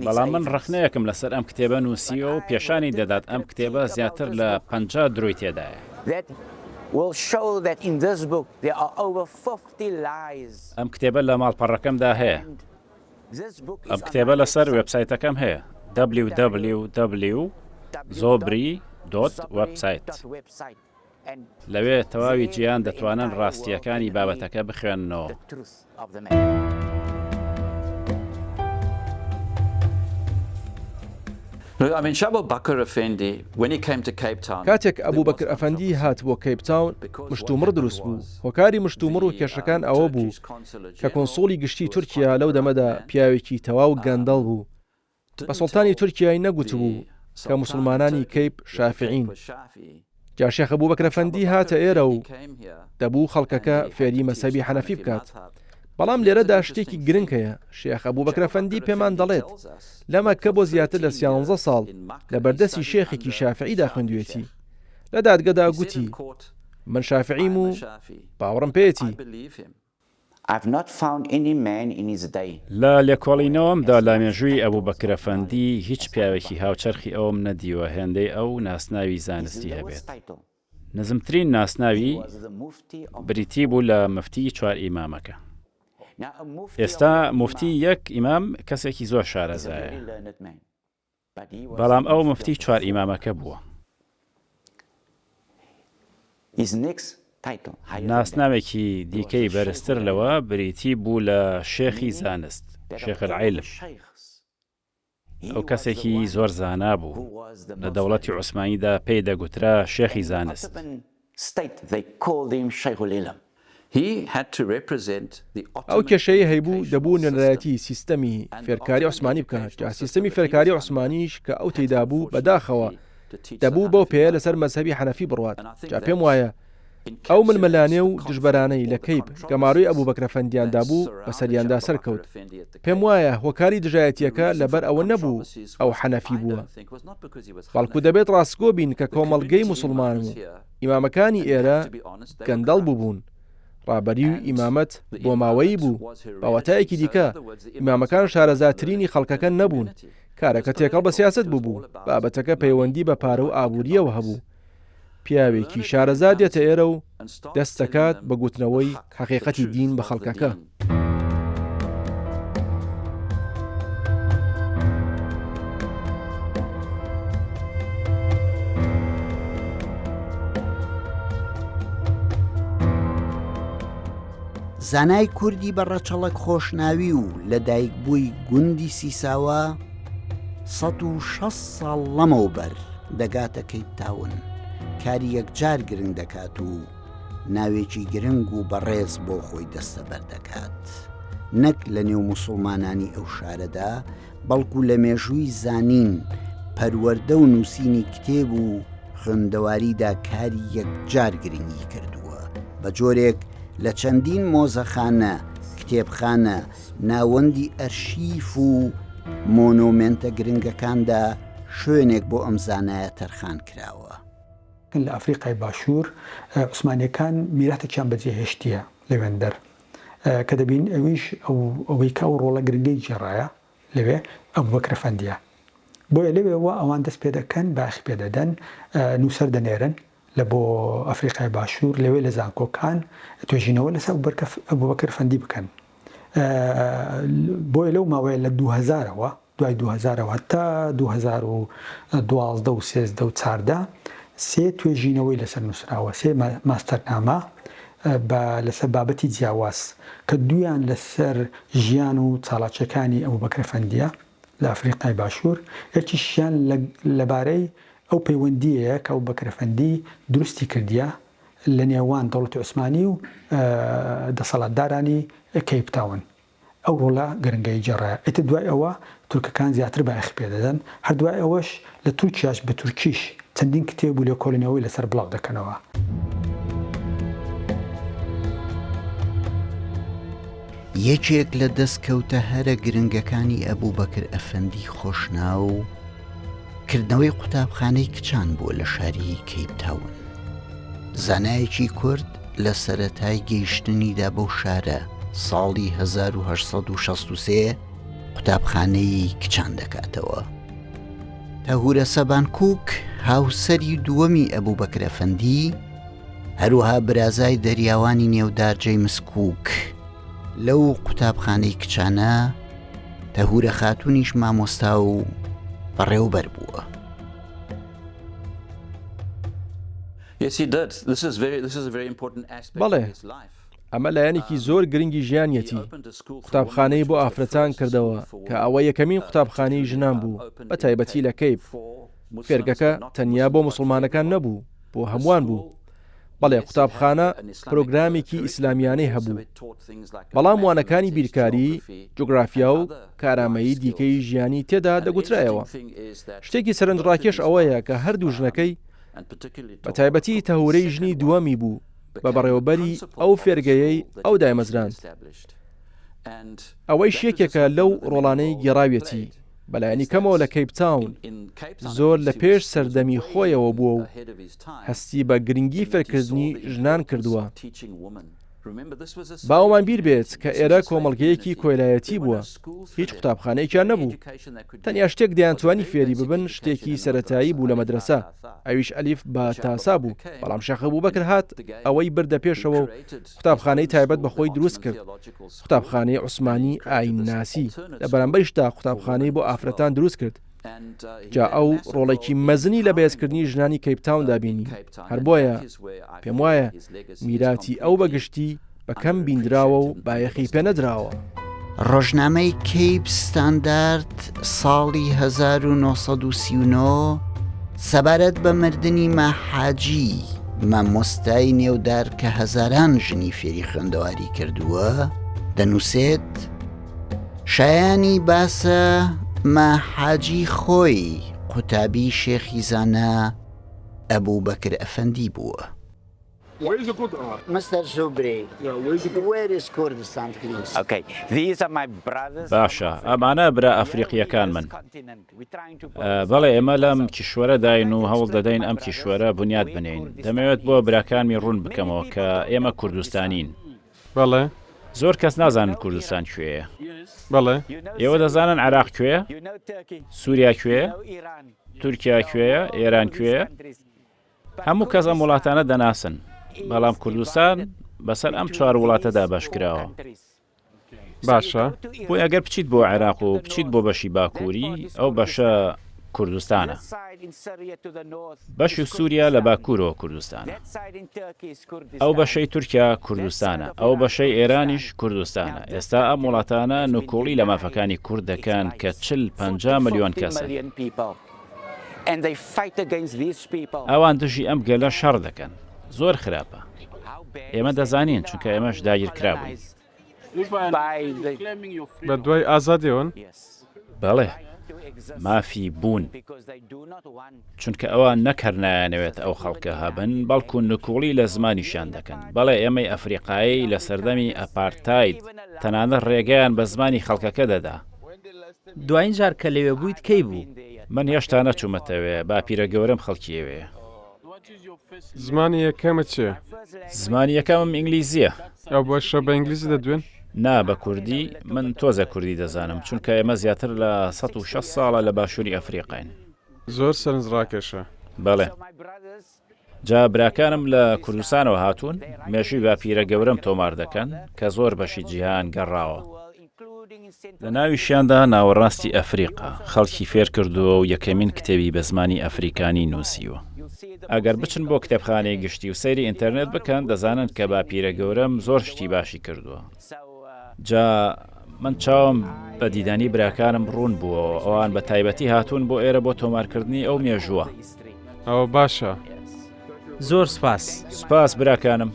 بەڵام من ڕەخنەیەکم لەسەر ئەم کتێبە نووسیوە و پێشانی دەدات ئەم کتێبە زیاتر لە 50 درۆی تێدایە. ئەم کتێبە لە ماڵپەڕەکەمدا هەیە. ئەم کتێبە لەسەر وێبسایتەکەم هەیە، www. Zobri. Website. لەوێ تەواوی جیهان دەتوانن ڕاستییەکانی بابەتەکە بخوێننەوە. کاتێک ئەبوبەکر ئەفەندی هات بۆ کەیپ تاون، مشتومڕ دروست بوو، هۆکاری مشتومڕ و کێشەکان ئەوە بوو کە کونسوڵی گشتی تورکیا لەو دەمەدا پیاوێکی تەواو گەندەڵ بوو، بە سوڵتانی تورکیای نەگوتبوو کە موسڵمانانی کەیپ شافعین. جا شێخ ئەبوبەکر ئەفەندی هاتە ئێرە و دەبوو خەڵکەکە فێری مەزهەبی حەنەفی بکات. بەڵام لێرەدا شتێکی گرنگ هەیە، شێخ ئەبوبەکر ئەفەندی پێمان دەڵێت لە مەککە بۆ زیاتر لە سیانزە ساڵ لە بەردەستی شێخێکی شافعیدا خوێندوێتی. لە دادگەدا گوتی من شافعیم و باوەڕم پێیەتی. لە لێکۆڵینەوەمدا لە مێژووی ئەبوبەکر ئەفەندی هیچ پیاوێکی هاوچەرخی ئەوم نەدیوە هێندەی ئەو ناسناوی زانستی هەبێت. نزمترین ناسناوی بریتی بوو لە مفتی چوار ئیمامەکە. ئێستا موفتی یەک ئیمام کەسێکی زۆر شارەزایە. بەڵام ئەو موفتی چوار ئیمامەکە بووە. ناسناوێکی دیکەی بەرزتر لەوە بریتی بوو لە شێخی زانست، شیخ العلم. ئەو کەسێکی زۆر زانا بوو، لە دەوڵەتی عوسمانیدا پێی دەگوترا شێخی زانست. ئەو کێشەیەی هەیبوو دەبوو نوێنەرایەتی سیستەمی فێرکاری عوسمانی بکات، جا سیستەمی فێرکاری عوسمانیش کە ئەو تێیدا بوو بەداخەوە دەبوو بەو پێیە لەسەر مەزهەبی حەنەفی بڕوات، جا پێم وایە ئەو ململانێ و دژبەرانەی لە کەیپ گەمارۆی ئەبوبەکر ئەفەندیان دابوو بەسەریاندا سەرکەوت. پێم وایە هۆکاری دژایەتییەکە لەبەر ئەوە نەبوو ئەو حەنەفی بووە، بەڵکو دەبێت ڕاستگۆ بین کە کۆمەڵگەی موسڵمان و ئیمامەکانی ئێرە گەندەڵ بووبوون، ڕابەری و ئیمامەت بۆماوەیی بوو، بە واتایەکی دیکە ئیمامەکان شارەزاترینی خەڵکەکە نەبوون، کارەکە تێکەڵ بە سیاسەت بووبوو، بابەتەکە پەیوەندی بە پارە و ئابوورییەوە هەبوو. پیاوێکی شارەزا دێتە ئێرە و دەست دەکات بە گوتنەوەی حەقیقەتی دین بە خەڵکەکە. زانای کوردی بە ڕەچەڵەک خۆشناوی و لە دایکبووی گوندی سیساوە، 160 ساڵ لەمەوبەر دەگاتە کەیپ تاون، کاری یەکجار گرنگ دەکات و ناوێکی گرنگ و بەڕێز بۆ خۆی دەستەبەر دەکات. نەک لە نێو موسوڵمانانی ئەو شارەدا، بەڵکو لە مێژووی زانین، پەروەردە و نووسینی کتێب و خوێندەواریدا کاری یەکجار گرنگی کردووە، بە جۆرێک لە چەندین مۆزەخانە، کتێبخانە، ناوەندی ئەرشیف و مۆنۆمێنتە گرنگەکاندا شوێنێک بۆ ئەم زانایە تەرخان کراوە. لە ئەفریقای باشوور عوسمانیەکان میراتێکیان بەجێهێشتیە لەوێندەر کە دەبین ئەویش ئەوەی کە ئەو ڕۆڵە گرنگەی گێڕایە لەوێ ئەبوبەکر ئەفەندیە بۆیە لەوێوە ئەوان دەست پێ دەکەن بایەخی پێ دەدەن نووسەر دەنێرن لە بۆ ئەفریقای باشوور لەوێ لە زانکۆکان توێژینەوە لەسەر ئەبوبەکر ئەفەندی بکەن بۆیە لەو ماوەیە لە دووهەزارەوە دوای دووهەزارەوە هەتا 2012 و 13 و 14 سێ توێژینەوەی لەسەر نووسراوە، سێ ماستەرنامە بە لەسەر بابەتی جیاواز کە دوویان لەسەر ژیان و چالاکییەکانی ئەبوبەکر ئەفەندییە لە ئەفریقای باشوور، یەکیشیان لەبارەی ئەو پەیوەندییەیە کە ئەبوبەکر ئەفەندی دروستی کردیە لە نێوان دەوڵەتی عوسمانی و دەسەڵاتدارانی کەیپ تاون. ئەو ڕۆڵە گرنگەی گێڕایە. ئیتر دوای ئەوە تورکەکان زیاتر بایەخی پێ دەدەن، هەر دوای ئەوەش لە تورکیاش بە تورکیش چەندین کتێب و لێکۆڵینەوەی لەسەر بڵاو دەکەنەوە. یەکێک لە دەستکەوتە هەرە گرنگەکانی ئەبوبەکر ئەفەندی خۆشناو، کردنەوەی قوتابخانەی کچان بووە لە شاری کەیپ تاون. زانایەکی کورد لە سەرەتای گەیشتنیدا بەو شارە ساڵی 1863 قوتابخانەی کچان دەکاتەوە. تەهورە سەبان کوک هاوسەری دووەمی ئەبوبەکر ئەفەندی، هەروەها برازای دەریاوانی نێودار جەیمس کوک لەو قوتابخانەی کچانە تەهورە خاتوونیش مامۆستا و بەڕێوبەر بووە. بەڵێ، ئەمە لایەنێکی زۆر گرنگی ژیانیەتی. قوتابخانەی بۆ ئافرەتان کردەوە کە ئەوە یەکەمین قوتابخانەی ژنان بوو، بە تایبەتی لە کەیپ. فێرگەکە تەنیا بۆ موسڵمانەکان نەبوو، بۆ هەمووان بوو. بەڵێ قوتابخانە پرۆگرامێکی ئیسلامیانەی هەبوو، بەڵام وانەکانی بیرکاری، جوگرافیا و کارامەیی دیکەی ژیانی تێدا دەگوترایەوە. شتێکی سەرنجڕاکێش ئەوەیە کە هەردوو ژنەکەی، بە تایبەتی تەهورەی ژنی دووەمی بوو بە بەڕێوەبەری ئەو فێرگەیەی ئەو دایمەزراند. ئەوەیش یەکێکە لەو ڕۆڵانەی گێڕاویەتی. بەلایەنی کەمەوە لە کەیپ تاون زۆر لە پێش سەردەمی خۆیەوە بووە و هەستی بە گرنگی فێرکردنی ژنان کردووە. با ئەومان بیر بێت کە ئێرە کۆمەڵگەیەکی کۆیلایەتی بووە، هیچ قوتابخانەیەکیان نەبوو. تەنیا شتێک دەیانتوانی فێری ببن شتێکی سەرەتایی بوو لە مەدرەسە، ئەویش ئەلیف با تا سا بوو، بەڵام شێخ ئەبوبەکر هات ئەوەی بردە پێشەوە و قوتابخانەی تایبەت بە خۆی دروست کرد، قوتابخانەی عوسمانی ئایینناسی، لە بەرامبەریشدا قوتابخانەی بۆ ئافرەتان دروست کرد. جا ئەو ڕۆڵێکی مەزنی لە بەهێزکردنی ژنانی کەیپ تاوندا بینی، هەر بۆیە پێم وایە میراتی ئەو بە گشتی بە کەم بیندراوە و بایەخی پێ نەدراوە. ڕۆژنامەی کەیپ ستاندارد ساڵی 1939 سەبارەت بە مردنی ماحاجی، مامۆستای نێودار کە هەزاران ژنی فێری خوێندەواری کردووە، دەنووسێت، شایانی باسە ماحاجی خۆی قوتابی شێخی زانا ئەبوبەکر ئەفەندی بووە. باشە، ئەمانە برا ئەفریقییەکانمن. بەڵێ، ئێمە لەم کیشوەرەداین و هەوڵ دەدەین ئەم کیشوەرە بنیات بنێین. دەمەوێت بۆ براکانمی ڕوون بکەمەوە کە ئێمە کوردستانین. بەڵێ. زۆر کەس نازانن کوردستان کوێیە. بەڵێ. ئێوە دەزانن عێراق کوێیە؟ سووریا کوێیە؟ تورکیا کوێیە؟ ئێران کوێیە؟ هەموو کەس ئەم وڵاتانە دەناسن، بەڵام کوردستان بەسەر ئەم چوار وڵاتەدا بەشکراوە. باشە. بۆیە ئەگەر بچیت بۆ عێراق و بچیت بۆ بەشی باکووری، ئەو بەشە کوردستانە. بەشی سووریا لە باکوورەوە کوردستانە. ئەو بەشەی تورکیا کوردستانە، ئەو بەشەی ئێرانیش کوردستانە. ئێستا ئەم وڵاتانە نکوڵی لە مافەکانی کورد دەکەن کە 40 50 ملیۆن کەسن. ئەوان دژی ئەم گەلە شەڕ دەکەن. زۆر خراپە. ئێمە دەزانین، چونکە ئێمەش داگیرکرابووین. بە دوای ئازادیەوەن؟ بەڵێ، مافی بوون. چونکە ئەوان نەک هەر نایانەوێت ئەو خەڵکە هەبن، بەڵکو نکوڵی لە زمانیشیان دەکەن. بەڵێ ئێمەی ئەفریقایی لە سەردەمی ئەپارتاید تەنانەت ڕێگەیان بە زمانی خەڵکەکە دەدا. دوایین جار کە لەوێ بوویت کەی بوو؟ من هێشتا نەچوومەتەوێ، باپیرە گەورەم خەڵکی ئەوێیە. زمانی یەکەمت چییە؟ زمانی یەکەمم ئینگلیزییە. ئەو باشە بە ئینگلیزی دەدوێن؟ نا بە کوردی، من تۆزێک کوردی دەزانم، چونکە ئێمە زیاتر لە 160 ساڵە لە باشووری ئەفریقاین. زۆر سەرنجڕاکێشە. بەڵێ. جا براکانم لە کوردستانەوە هاتوون، مێژووی باپیرە گەورەم تۆمار دەکەن کە زۆر بەشی جیهان گەڕاوە. لە ناویشیاندا ناوەڕاستی ئەفریقا، خەڵکی فێرکردووە و یەکەمین کتێبی بە زمانی ئەفریکانی نووسیوە. ئەگەر بچن بۆ کتێبخانەی گشتی و سەیری ئینتەرنێت بکەن، دەزانن کە باپیرە گەورەم زۆر شتی باشی کردووە. جا من چاوم بە دیدانی براکانم ڕوون بووەوە، ئەوان بە تایبەتی هاتوون بۆ ئێرە بۆ تۆمارکردنی ئەو مێژووە. ئەوە باشە. زۆر سوپاس. سوپاس براکانم.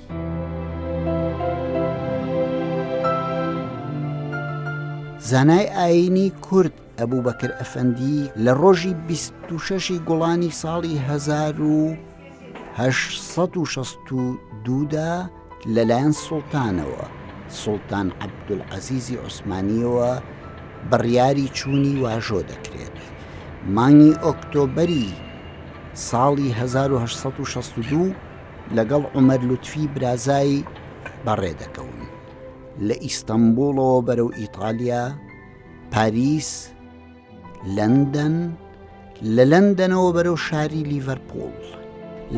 زانای ئایینی کورد ئەبوبەکر ئەفەندی لە ڕۆژی 26 ی گوڵانی ساڵی 1862 دا لەلایەن سوڵتانەوە، سوڵتان عەبدولعەزیزی عوسمانییەوە بڕیاری چوونی واژۆ دەکرێت. مانگی ئۆکتۆبەری ساڵی 1862 لەگەڵ عومەر لوتفی برازای بەڕێ دەکەون. لە ئیستەنبوڵەوە بەرەو ئیتالیا، پاریس، لەندەن، لە لەندەنەوە بەرەو شاری لیڤەرپوڵ.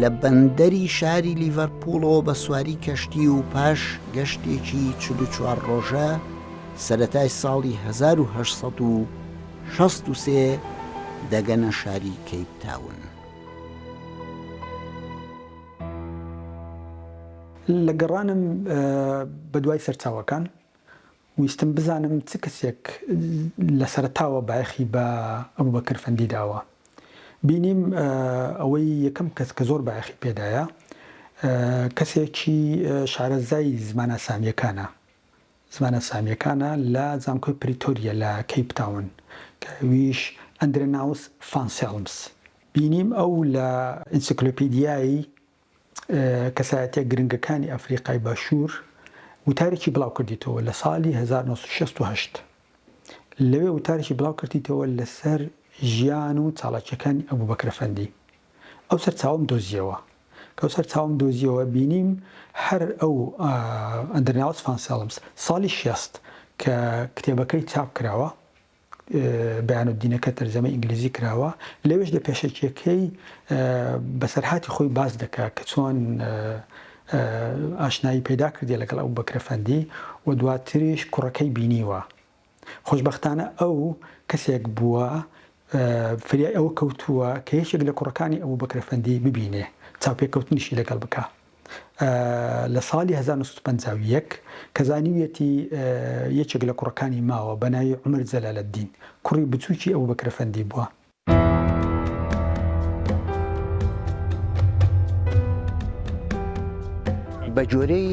لە بەندەری شاری لیڤەرپوڵەوە بە سواری کەشتی و پاش گەشتێکی 44 ڕۆژە سەرەتای ساڵی 1863 دەگەنە شاری کەیپ تاون. لە گەڕانم بەدوای سەرچاوەکان، ویستم بزانم چ کەسێک لە سەرەتاوە بایەخی بە ئەبوبەکر فەندی داوە. بینیم ئەوەی یەکەم کەس کە زۆر بایەخی پێدایە کەسێکی شارەزای زمانە سامییەکانە زمانە سامییەکانە لە زانکۆی پریتۆریە لە کەیپ تاون کە ئەویش ئەندرێناوس فان سێڵمس. بینیم ئەو لە ئینسیکلۆپیدیای کەسایەتیە گرنگەکانی ئەفریقای باشوور وتارێکی بڵاو کردیتەوە لە ساڵی 1968 لەوێ وتارێکی بڵاو کردیتەوە لەسەر ژیان و چاڵاکیەکانی ئەبوبەکر ئەفەندی ئەو سەرچاوەم دۆزیەوە کە ئەو سەرچاوەم دۆزیەوە بینیم هەر ئەو ئەندرناوس فان سێڵمس ساڵی شێست کە کتێبەکەی چاپ کراوە بەیانودینەکە تەرجەمەی ئینگلیزی کراوە، لەوێش لە پێشەکیەکەی بەسەرهاتی خۆی باس دەکا کە چۆن ئاشنایی پەیدا کردیە لەگەڵ ئەبوبەکر ئەفەندی و دواتریش کوڕەکەی بینیوە. خۆشبەختانە ئەو کەسێک بووە فریای ئەوە کەوتووە کە یەکێک لە کوڕەکانی ئەبوبەکر ئەفەندی ببینێ، چاوپێکەوتنیشی لەگەڵ بکا. لە ساڵی 1951 کە زانیویەتی یەکێک لە کوڕەکانی ماوە بە ناوی عومەر جەلالەدین، کوڕی بچووکی ئەبوبەکر ئەفەندی بووە. بە گوێرەی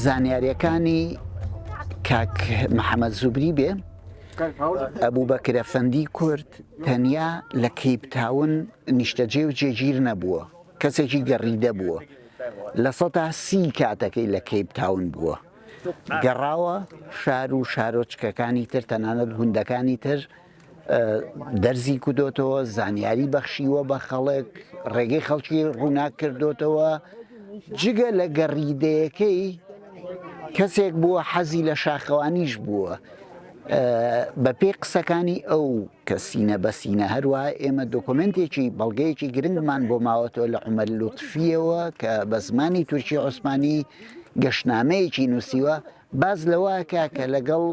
زانیاریەکانی کاک محەمەد زوبری بێ، ئەبوبەکر ئەفەندی کورد تەنیا لە کەیپ تاون نیشتەجێ و جێگیر نەبووە، کەسێکی گەڕیدە بووە، 30% کاتەکەی لە کەیپ تاون بووە، گەڕاوە شار و شارۆچکەکانی تر تەنانەت گوندەکانی تر دەرزی کودۆتەوە، زانیاری بەخشیوە بە خەڵک، ڕێگەی خەڵکی ڕووناک کردۆتەوە، جگە لە گەڕیدەیەکەی کەسێک بووە حەزی لە شاخەوانیش بووە. بەپێی قسەکانی ئەو کە سینە بە سینە هەروەها ئێمە دۆکۆمێنتێکی بەڵگەیەکی گرنگمان بۆ ماوەتەوە لە عومەر لوتفیەوە کە بە زمانی تورکی عوسمانی گەشتنامەیەکی نووسیوە باس لەوە کە کە لەگەڵ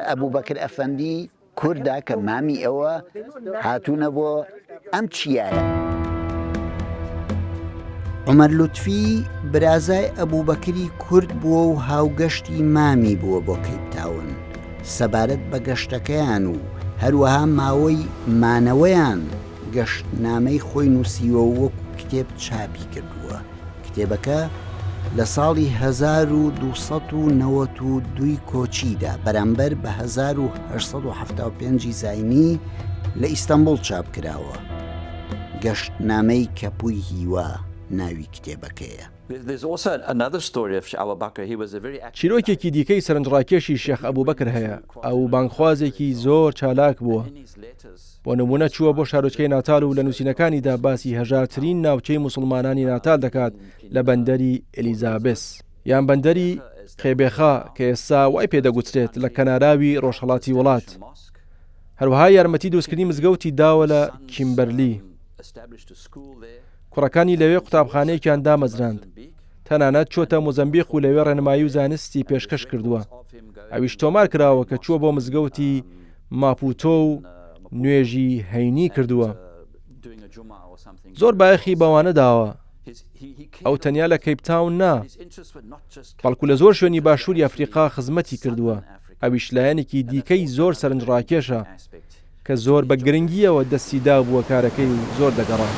ئەبوبەکر ئەفەندی. کوردە کە مامی ئەوە هاتوونە بۆ ئەم چیایە. عومەر لوتفی برازای ئەبوبەکری کورد بووە و هاوگەشتی مامی بووە بۆ کەیپ تاون، سەبارەت بە گەشتەکەیان و هەروەها ماوەی مانەوەیان گەشتنامەی خۆی نووسیوە و وەکو کتێب چاپی کردووە. کتێبەکە لە ساڵی 1292 ی کۆچیدا بەرامبەر بە 1875 ی زاینی لە ئیستەنبوڵ چاپ کراوە. گەشتنامەی کەپووی هیوا ناوی کتێبەکەیە. چیرۆکێکی دیکەی سەرنجڕاکێشی شێخ ئەبوبەکر هەیە، ئەو بانگخوازێکی زۆر چالاک بووە. بۆ نموونە چووە بۆ شارۆچکەی ناتال و لە نووسینەکانیدا باسی هەژارترین ناوچەی موسڵمانانی ناتال دەکات لە بەندەری ئێلیزابێس یان بەندەری قێبێخا کە ئێستا وای پێدەگوترێت لە کەناراوی ڕۆژهەڵاتی وڵات. هەروەها یارمەتی دروستکردنی مزگەوتی داوە لە کیمبەرلی. کوڕەکانی لەوێ قوتابخانەیەکیان دامەزراند. تەنانەت چووەتە مۆزەمبیق و لەوێ ڕێنمایی و زانستی پێشکەش کردووە. ئەویش تۆمار کراوە کە چووە بۆ مزگەوتی ماپوتۆ و نوێژی هەینی کردووە. زۆر بایەخی بەوانە داوە. ئەو تەنیا لە کەیپ تاون نا، بەڵکو لە زۆر شوێنی باشووری ئەفریقا خزمەتی کردووە. ئەویش لایەنێکی دیکەی زۆر سەرنجڕاکێشە کە زۆر بە گرنگییەوە دەستی دابووە کارەکەی و زۆر دەگەڕا.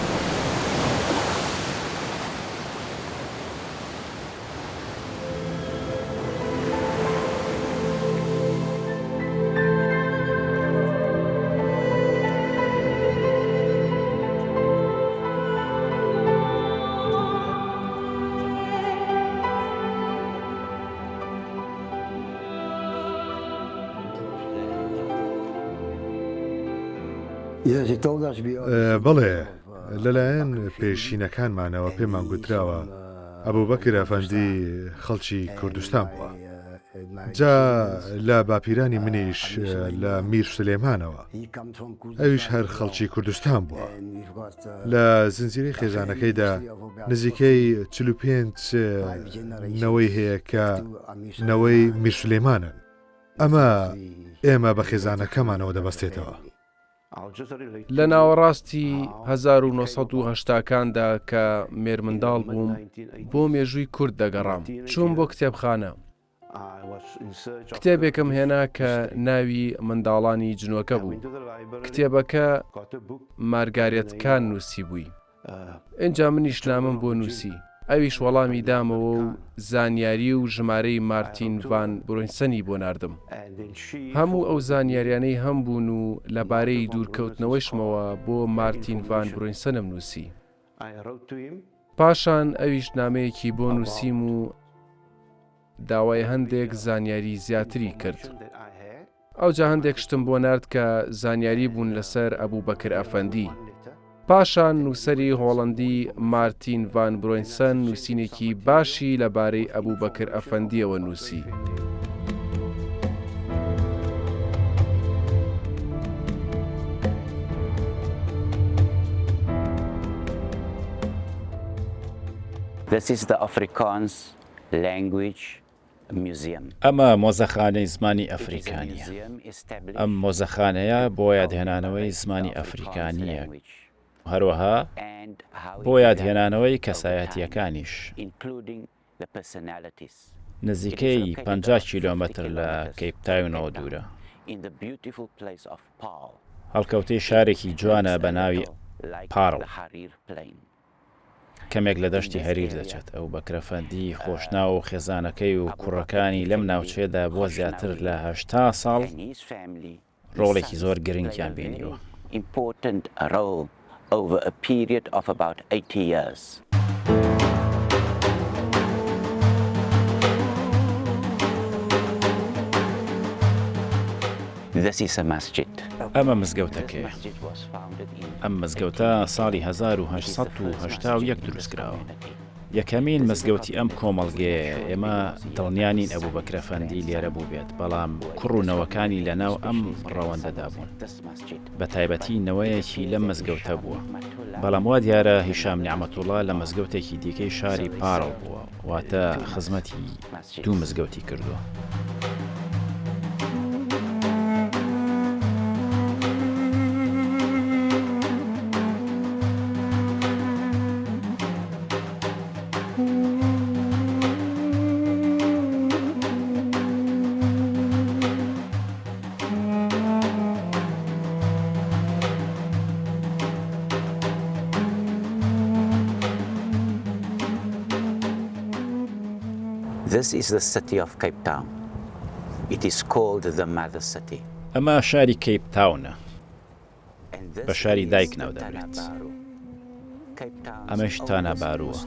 بەڵێ، لەلایەن پێشینەکانمانەوە پێمان گوتراوە ئەبوبەکر ئەفەندی خەڵکی کوردستان بووە. جا لە باپیرانی منیش لە میر سلێمانەوە، ئەویش هەر خەڵکی کوردستان بووە. لە زنجیرەی خێزانەکەیدا نزیکەی 45 نەوەی هەیە کە نەوەی میر سلێمانن. ئەمە ئێمە بە خێزانەکەمانەوە دەبەستێتەوە. لە ناوەڕاستی 1970 کاندا کە مێرمنداڵ بووم بۆ مێژووی کورد دەگەڕام چووم بۆ کتێبخانە کتێبێکم هێنا کە ناوی منداڵانی جنۆکە بوو کتێبەکە مارگارێت کان نووسیبووی ئینجا منیش نامەم بۆ نووسی، ئەویش وەڵامی دامەوە و زانیاری و ژمارەی مارتین ڤان برۆینسەنی بۆ ناردم. هەموو ئەو زانیاریانەی هەمبوون و لەبارەی دوورکەوتنەوەیشمەوە بۆ مارتین ڤان برۆینسەنم نووسی. پاشان ئەویش نامەیەکی بۆ نووسیم و داوای هەندێک زانیاری زیاتری کرد. ئەوجا هەندێک شتم بۆ نارد کە زانیاری بوون لەسەر ئەبوبەکر ئەفەندی. پاشان نووسەری هۆڵەندی مارتین ڤان برۆینسەن نووسینێکی باشی لەبارەی ئەبوبەکر ئەفەندییەوە نووسی. This is the Afrikaans language museum. ئەمە مۆزەخانەی زمانی ئەفریکانییە. ئەم مۆزەخانەیە بۆ یادهێنانەوەی زمانی ئەفریکانییە، هەروەها بۆ یادهێنانەوەی کەسایەتییەکانیش. نزیکەی 50 کیلۆمەتر لە کەیپ تاونەوە دوورە. هەڵکەوتەی شارێکی جوانە بە ناوی پارڵ. کەمێک لە دەشتی هەریر دەچێت. ئەبوبەکرەفەندی خۆشناو و خێزانەکەی و کوڕەکانی لەم ناوچەیەدا بۆ زیاتر لە 80 ساڵ ڕۆڵێکی زۆر گرنگیان بینیوە. ئەمە مزگەوتەکەیە. ئەم مزگەوتە ساڵی 1881 دروستکراوە. یەکەمین مزگەوتی ئەم کۆمەڵگەیەیە، ئێمە دڵنیا نین ئەبوبەکر ئەفەندی لێرە بووبێت، بەڵام کوڕ و نەوەکانی لەناو ئەم ڕەوەندەدا بوون، بەتایبەتی نەوەیەکی لەم مزگەوتە بووە، بەڵام وا دیارە هیشام نیعمەتوڵا لە مزگەوتێکی دیکەی شاری پارڵ بووە، واتە خزمەتی دوو مزگەوتی کردووە. This is the city of Cape Town. It is called the mother city. ئەمە شاری کەیپ تاونە، بە شاری دایک ناودەبرێت. ئەمەش تانا بارووە،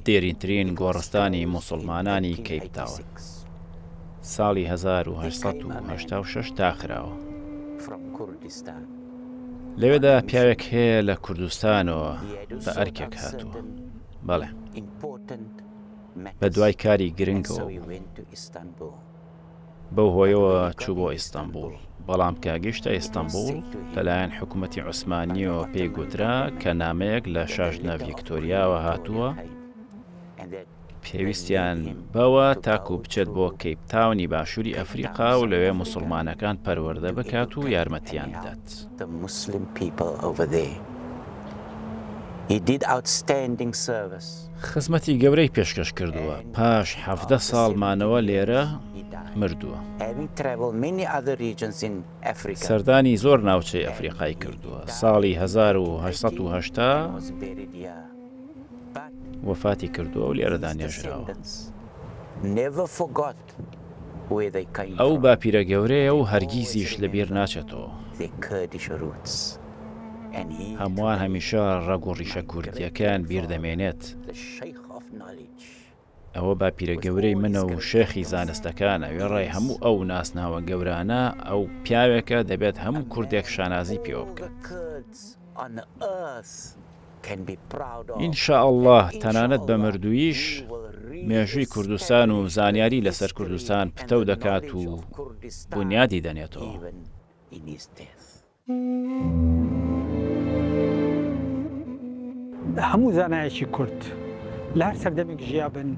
دێرینترین گۆڕستانی موسڵمانانی کەیپ تاون. ساڵی 1886 داخراوە. لەوێدا پیاوێک هەیە لە کوردستانەوە بە ئەرکێک هاتووە. بەڵێ. بە دوای کاری گرنگەوە بوو. بەو هۆیەوە چوو بۆ ئیستەنبوڵ، بەڵام کە گەیشتە ئیستەنبوڵ لەلایەن حکوومەتی عوسمانییەوە پێی گوترا کە نامەیەک لە شاژنە ڤیکتۆریاوە هاتووە، پێویستیان بەوە تاکو بچێت بۆ کەیپ تاونی باشووری ئەفریقا و لەوێ موسڵمانەکان پەروەردە بکات و یارمەتییان بدات. خزمەتی گەورەی پێشکەش کردووە، پاش 17 ساڵ مانەوە لێرە مردووە. سەردانی زۆر ناوچەی ئەفریقای کردووە، ساڵی 1880 وەفاتی کردووە و لێرەدا نێژراوە. ئەو باپیرە گەورەیە و هەرگیزیش لەبیر ناچێتەوە. هەمووان هەمیشە ڕەگ و ڕیشە کوردییەکەیان بیر دەمێنێت. ئەوە باپیرە گەورەی منە و شێخی زانستەکانە، وێڕای هەموو ئەو ناسناوە گەورانە، ئەو پیاوێکە دەبێت هەموو کوردێک شانازی پێوە بکات. ان شاء اللە تەنانەت بە مردووییش مێژووی کوردستان و زانیاری لەسەر کوردستان پتەو دەکات و بونیادی دەنێتەوە. هەموو زانایەکی کورد لە هەر سەردەمێک ژیابن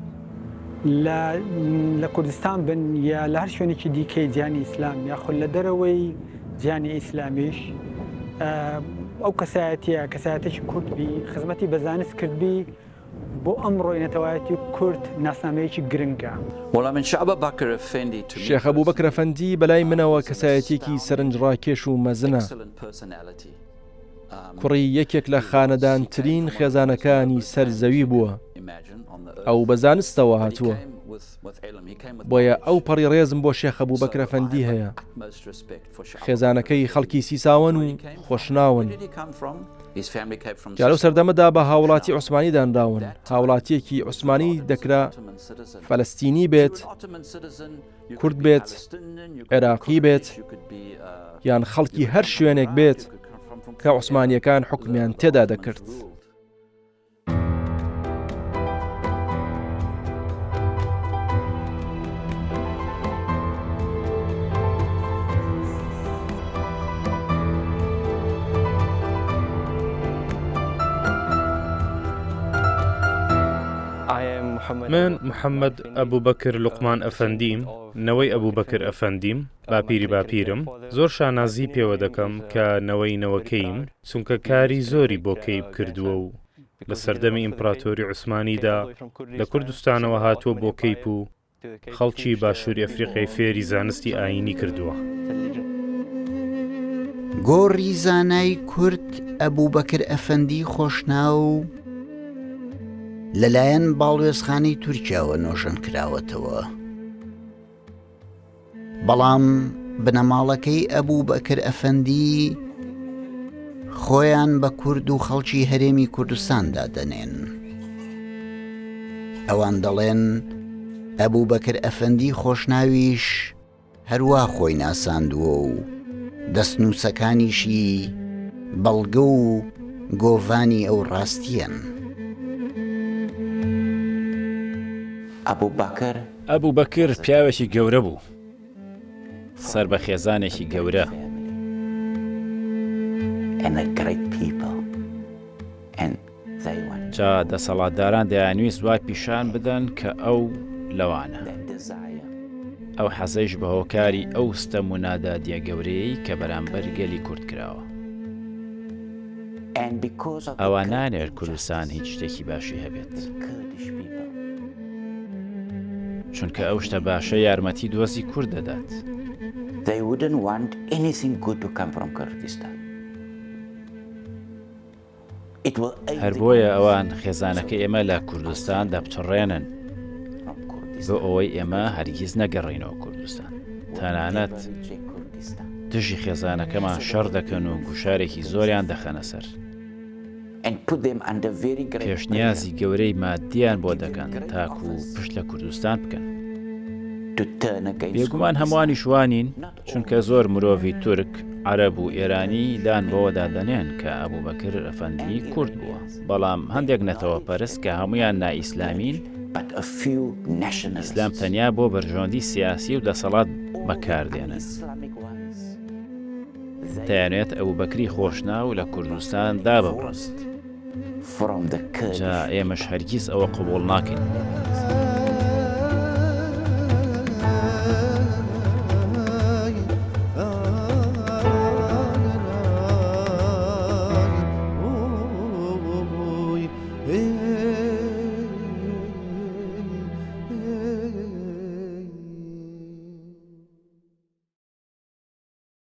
لە کوردستان بن یا لە هەر شوێنێکی دیکەی جیهانی ئیسلام یاخود لە دەرەوەی جیهانی ئیسلامیش ئەو کەسایەتیە کەسایەتێکی کورد بی خزمەتی بە زانست کردبی بۆ ئەمڕۆی نەتەوایەتی کورد ناسنامەیەکی گرنگە. شێخ ئەبوبەکر ئەفەندی بەلای منەوە کەسایەتیەکی سەرنجڕاکێش و مەزنە. کوڕی یەکێک لە خانەدانترین خێزانەکانی سەر زەوی بووە. ئەو بە زانستەوە هاتووە. بۆیە ئەو پەڕی ڕێزم بۆ شێخ ئەبوبەکر ئەفەندی هەیە. خێزانەکەی خەڵکی سیساوەن و خۆشناون. جا لەو سەردەمەدا بە هاوڵاتی عوسمانی دانراون. هاوڵاتیەکی عوسمانی دەکرا فەلەستینی بێت، کورد بێت، عێراقی بێت، یان خەڵکی هەر شوێنێک بێت کە عوسمانیەکان حوکمیان تێدا دەکرد. من محەممەد ئەبوبەکر لوقمان ئەفەندیم، نەوەی ئەبوبەکر ئەفەندیم، باپیری باپیرم، زۆر شانازی پێوە دەکەم کە نەوەی نەوەکەیم، چونکە کاری زۆری بۆ کەیپ کردووە و لە سەردەمی ئیمپراتۆری عوسمانیدا لە کوردستانەوە هاتووە بۆ کەیپ و خەڵکی باشووری ئەفریقیای فێری زانستی ئایینی کردووە. گۆڕی زانای کورد ئەبوبەکر ئەفەندی خۆشناو لەلایەن باڵوێزخانەی تورکیاوە نۆژەنکراوەتەوە. بەڵام بنەماڵەکەی ئەبوبەکر ئەفەندی خۆیان بە کورد و خەڵکی هەرێمی کوردستان دادەنێن. ئەوان دەڵێن ئەبوبەکر ئەفەندی خۆشناویش هەروا خۆی ناساندووە و دەستنووسەکانیشی بەڵگە و گۆڤانی ئەو ڕاستییەن. ئەبوبەکر ئەبوبەکر پیاوێکی گەورە بوو، سەر بە خێزانێکی گەورە. جا دەسەڵاتداران دەیانویست وای پیشان بدەن کە ئەو لەوانە. ئەو حەزەیش بە هۆکاری ئەو ستەم و نادادییە گەورەیەی کە بەرامبەر گەلی کورد کراوە. ئەوان نایانەوێت کوردستان هیچ شتێکی باشی هەبێت. چونکە ئەو شتە باشە یارمەتی دۆزی کورد دەدات. هەر بۆیە ئەوان خێزانەکەی ئێمە لە کوردستان دەپچڕێنن. بۆ ئەوەی ئێمە هەرگیز نەگەڕێینەوە کوردستان. تەنانەت دژی خێزانەکەمان شەڕ دەکەن و گوشارێکی زۆریان دەخەنە سەر. پێشنیازی گەورەی ماددیان بۆ دەکەن تاکو پشت لە کوردستان بکەن. بێگومان هەمووانیش وا نین، چونکە زۆر مرۆڤی تورک، عەرەب و ئێرانی دان بەوەدا دەنێن کە ئەبوبەکر ئەفەندی کورد بووە، بەڵام هەندێک نەتەوەپەرست کە هەموویان نائیسلامین، ئیسلام تەنیا بۆ بەرژەوەندی سیاسی و دەسەڵات بەکاردێنن. دەیانەوێت ئەبوبەکری خۆشناو لە کوردستان داببڕن. جا ئێمەش هەرگیز ئەوە قبوڵ ناکەین.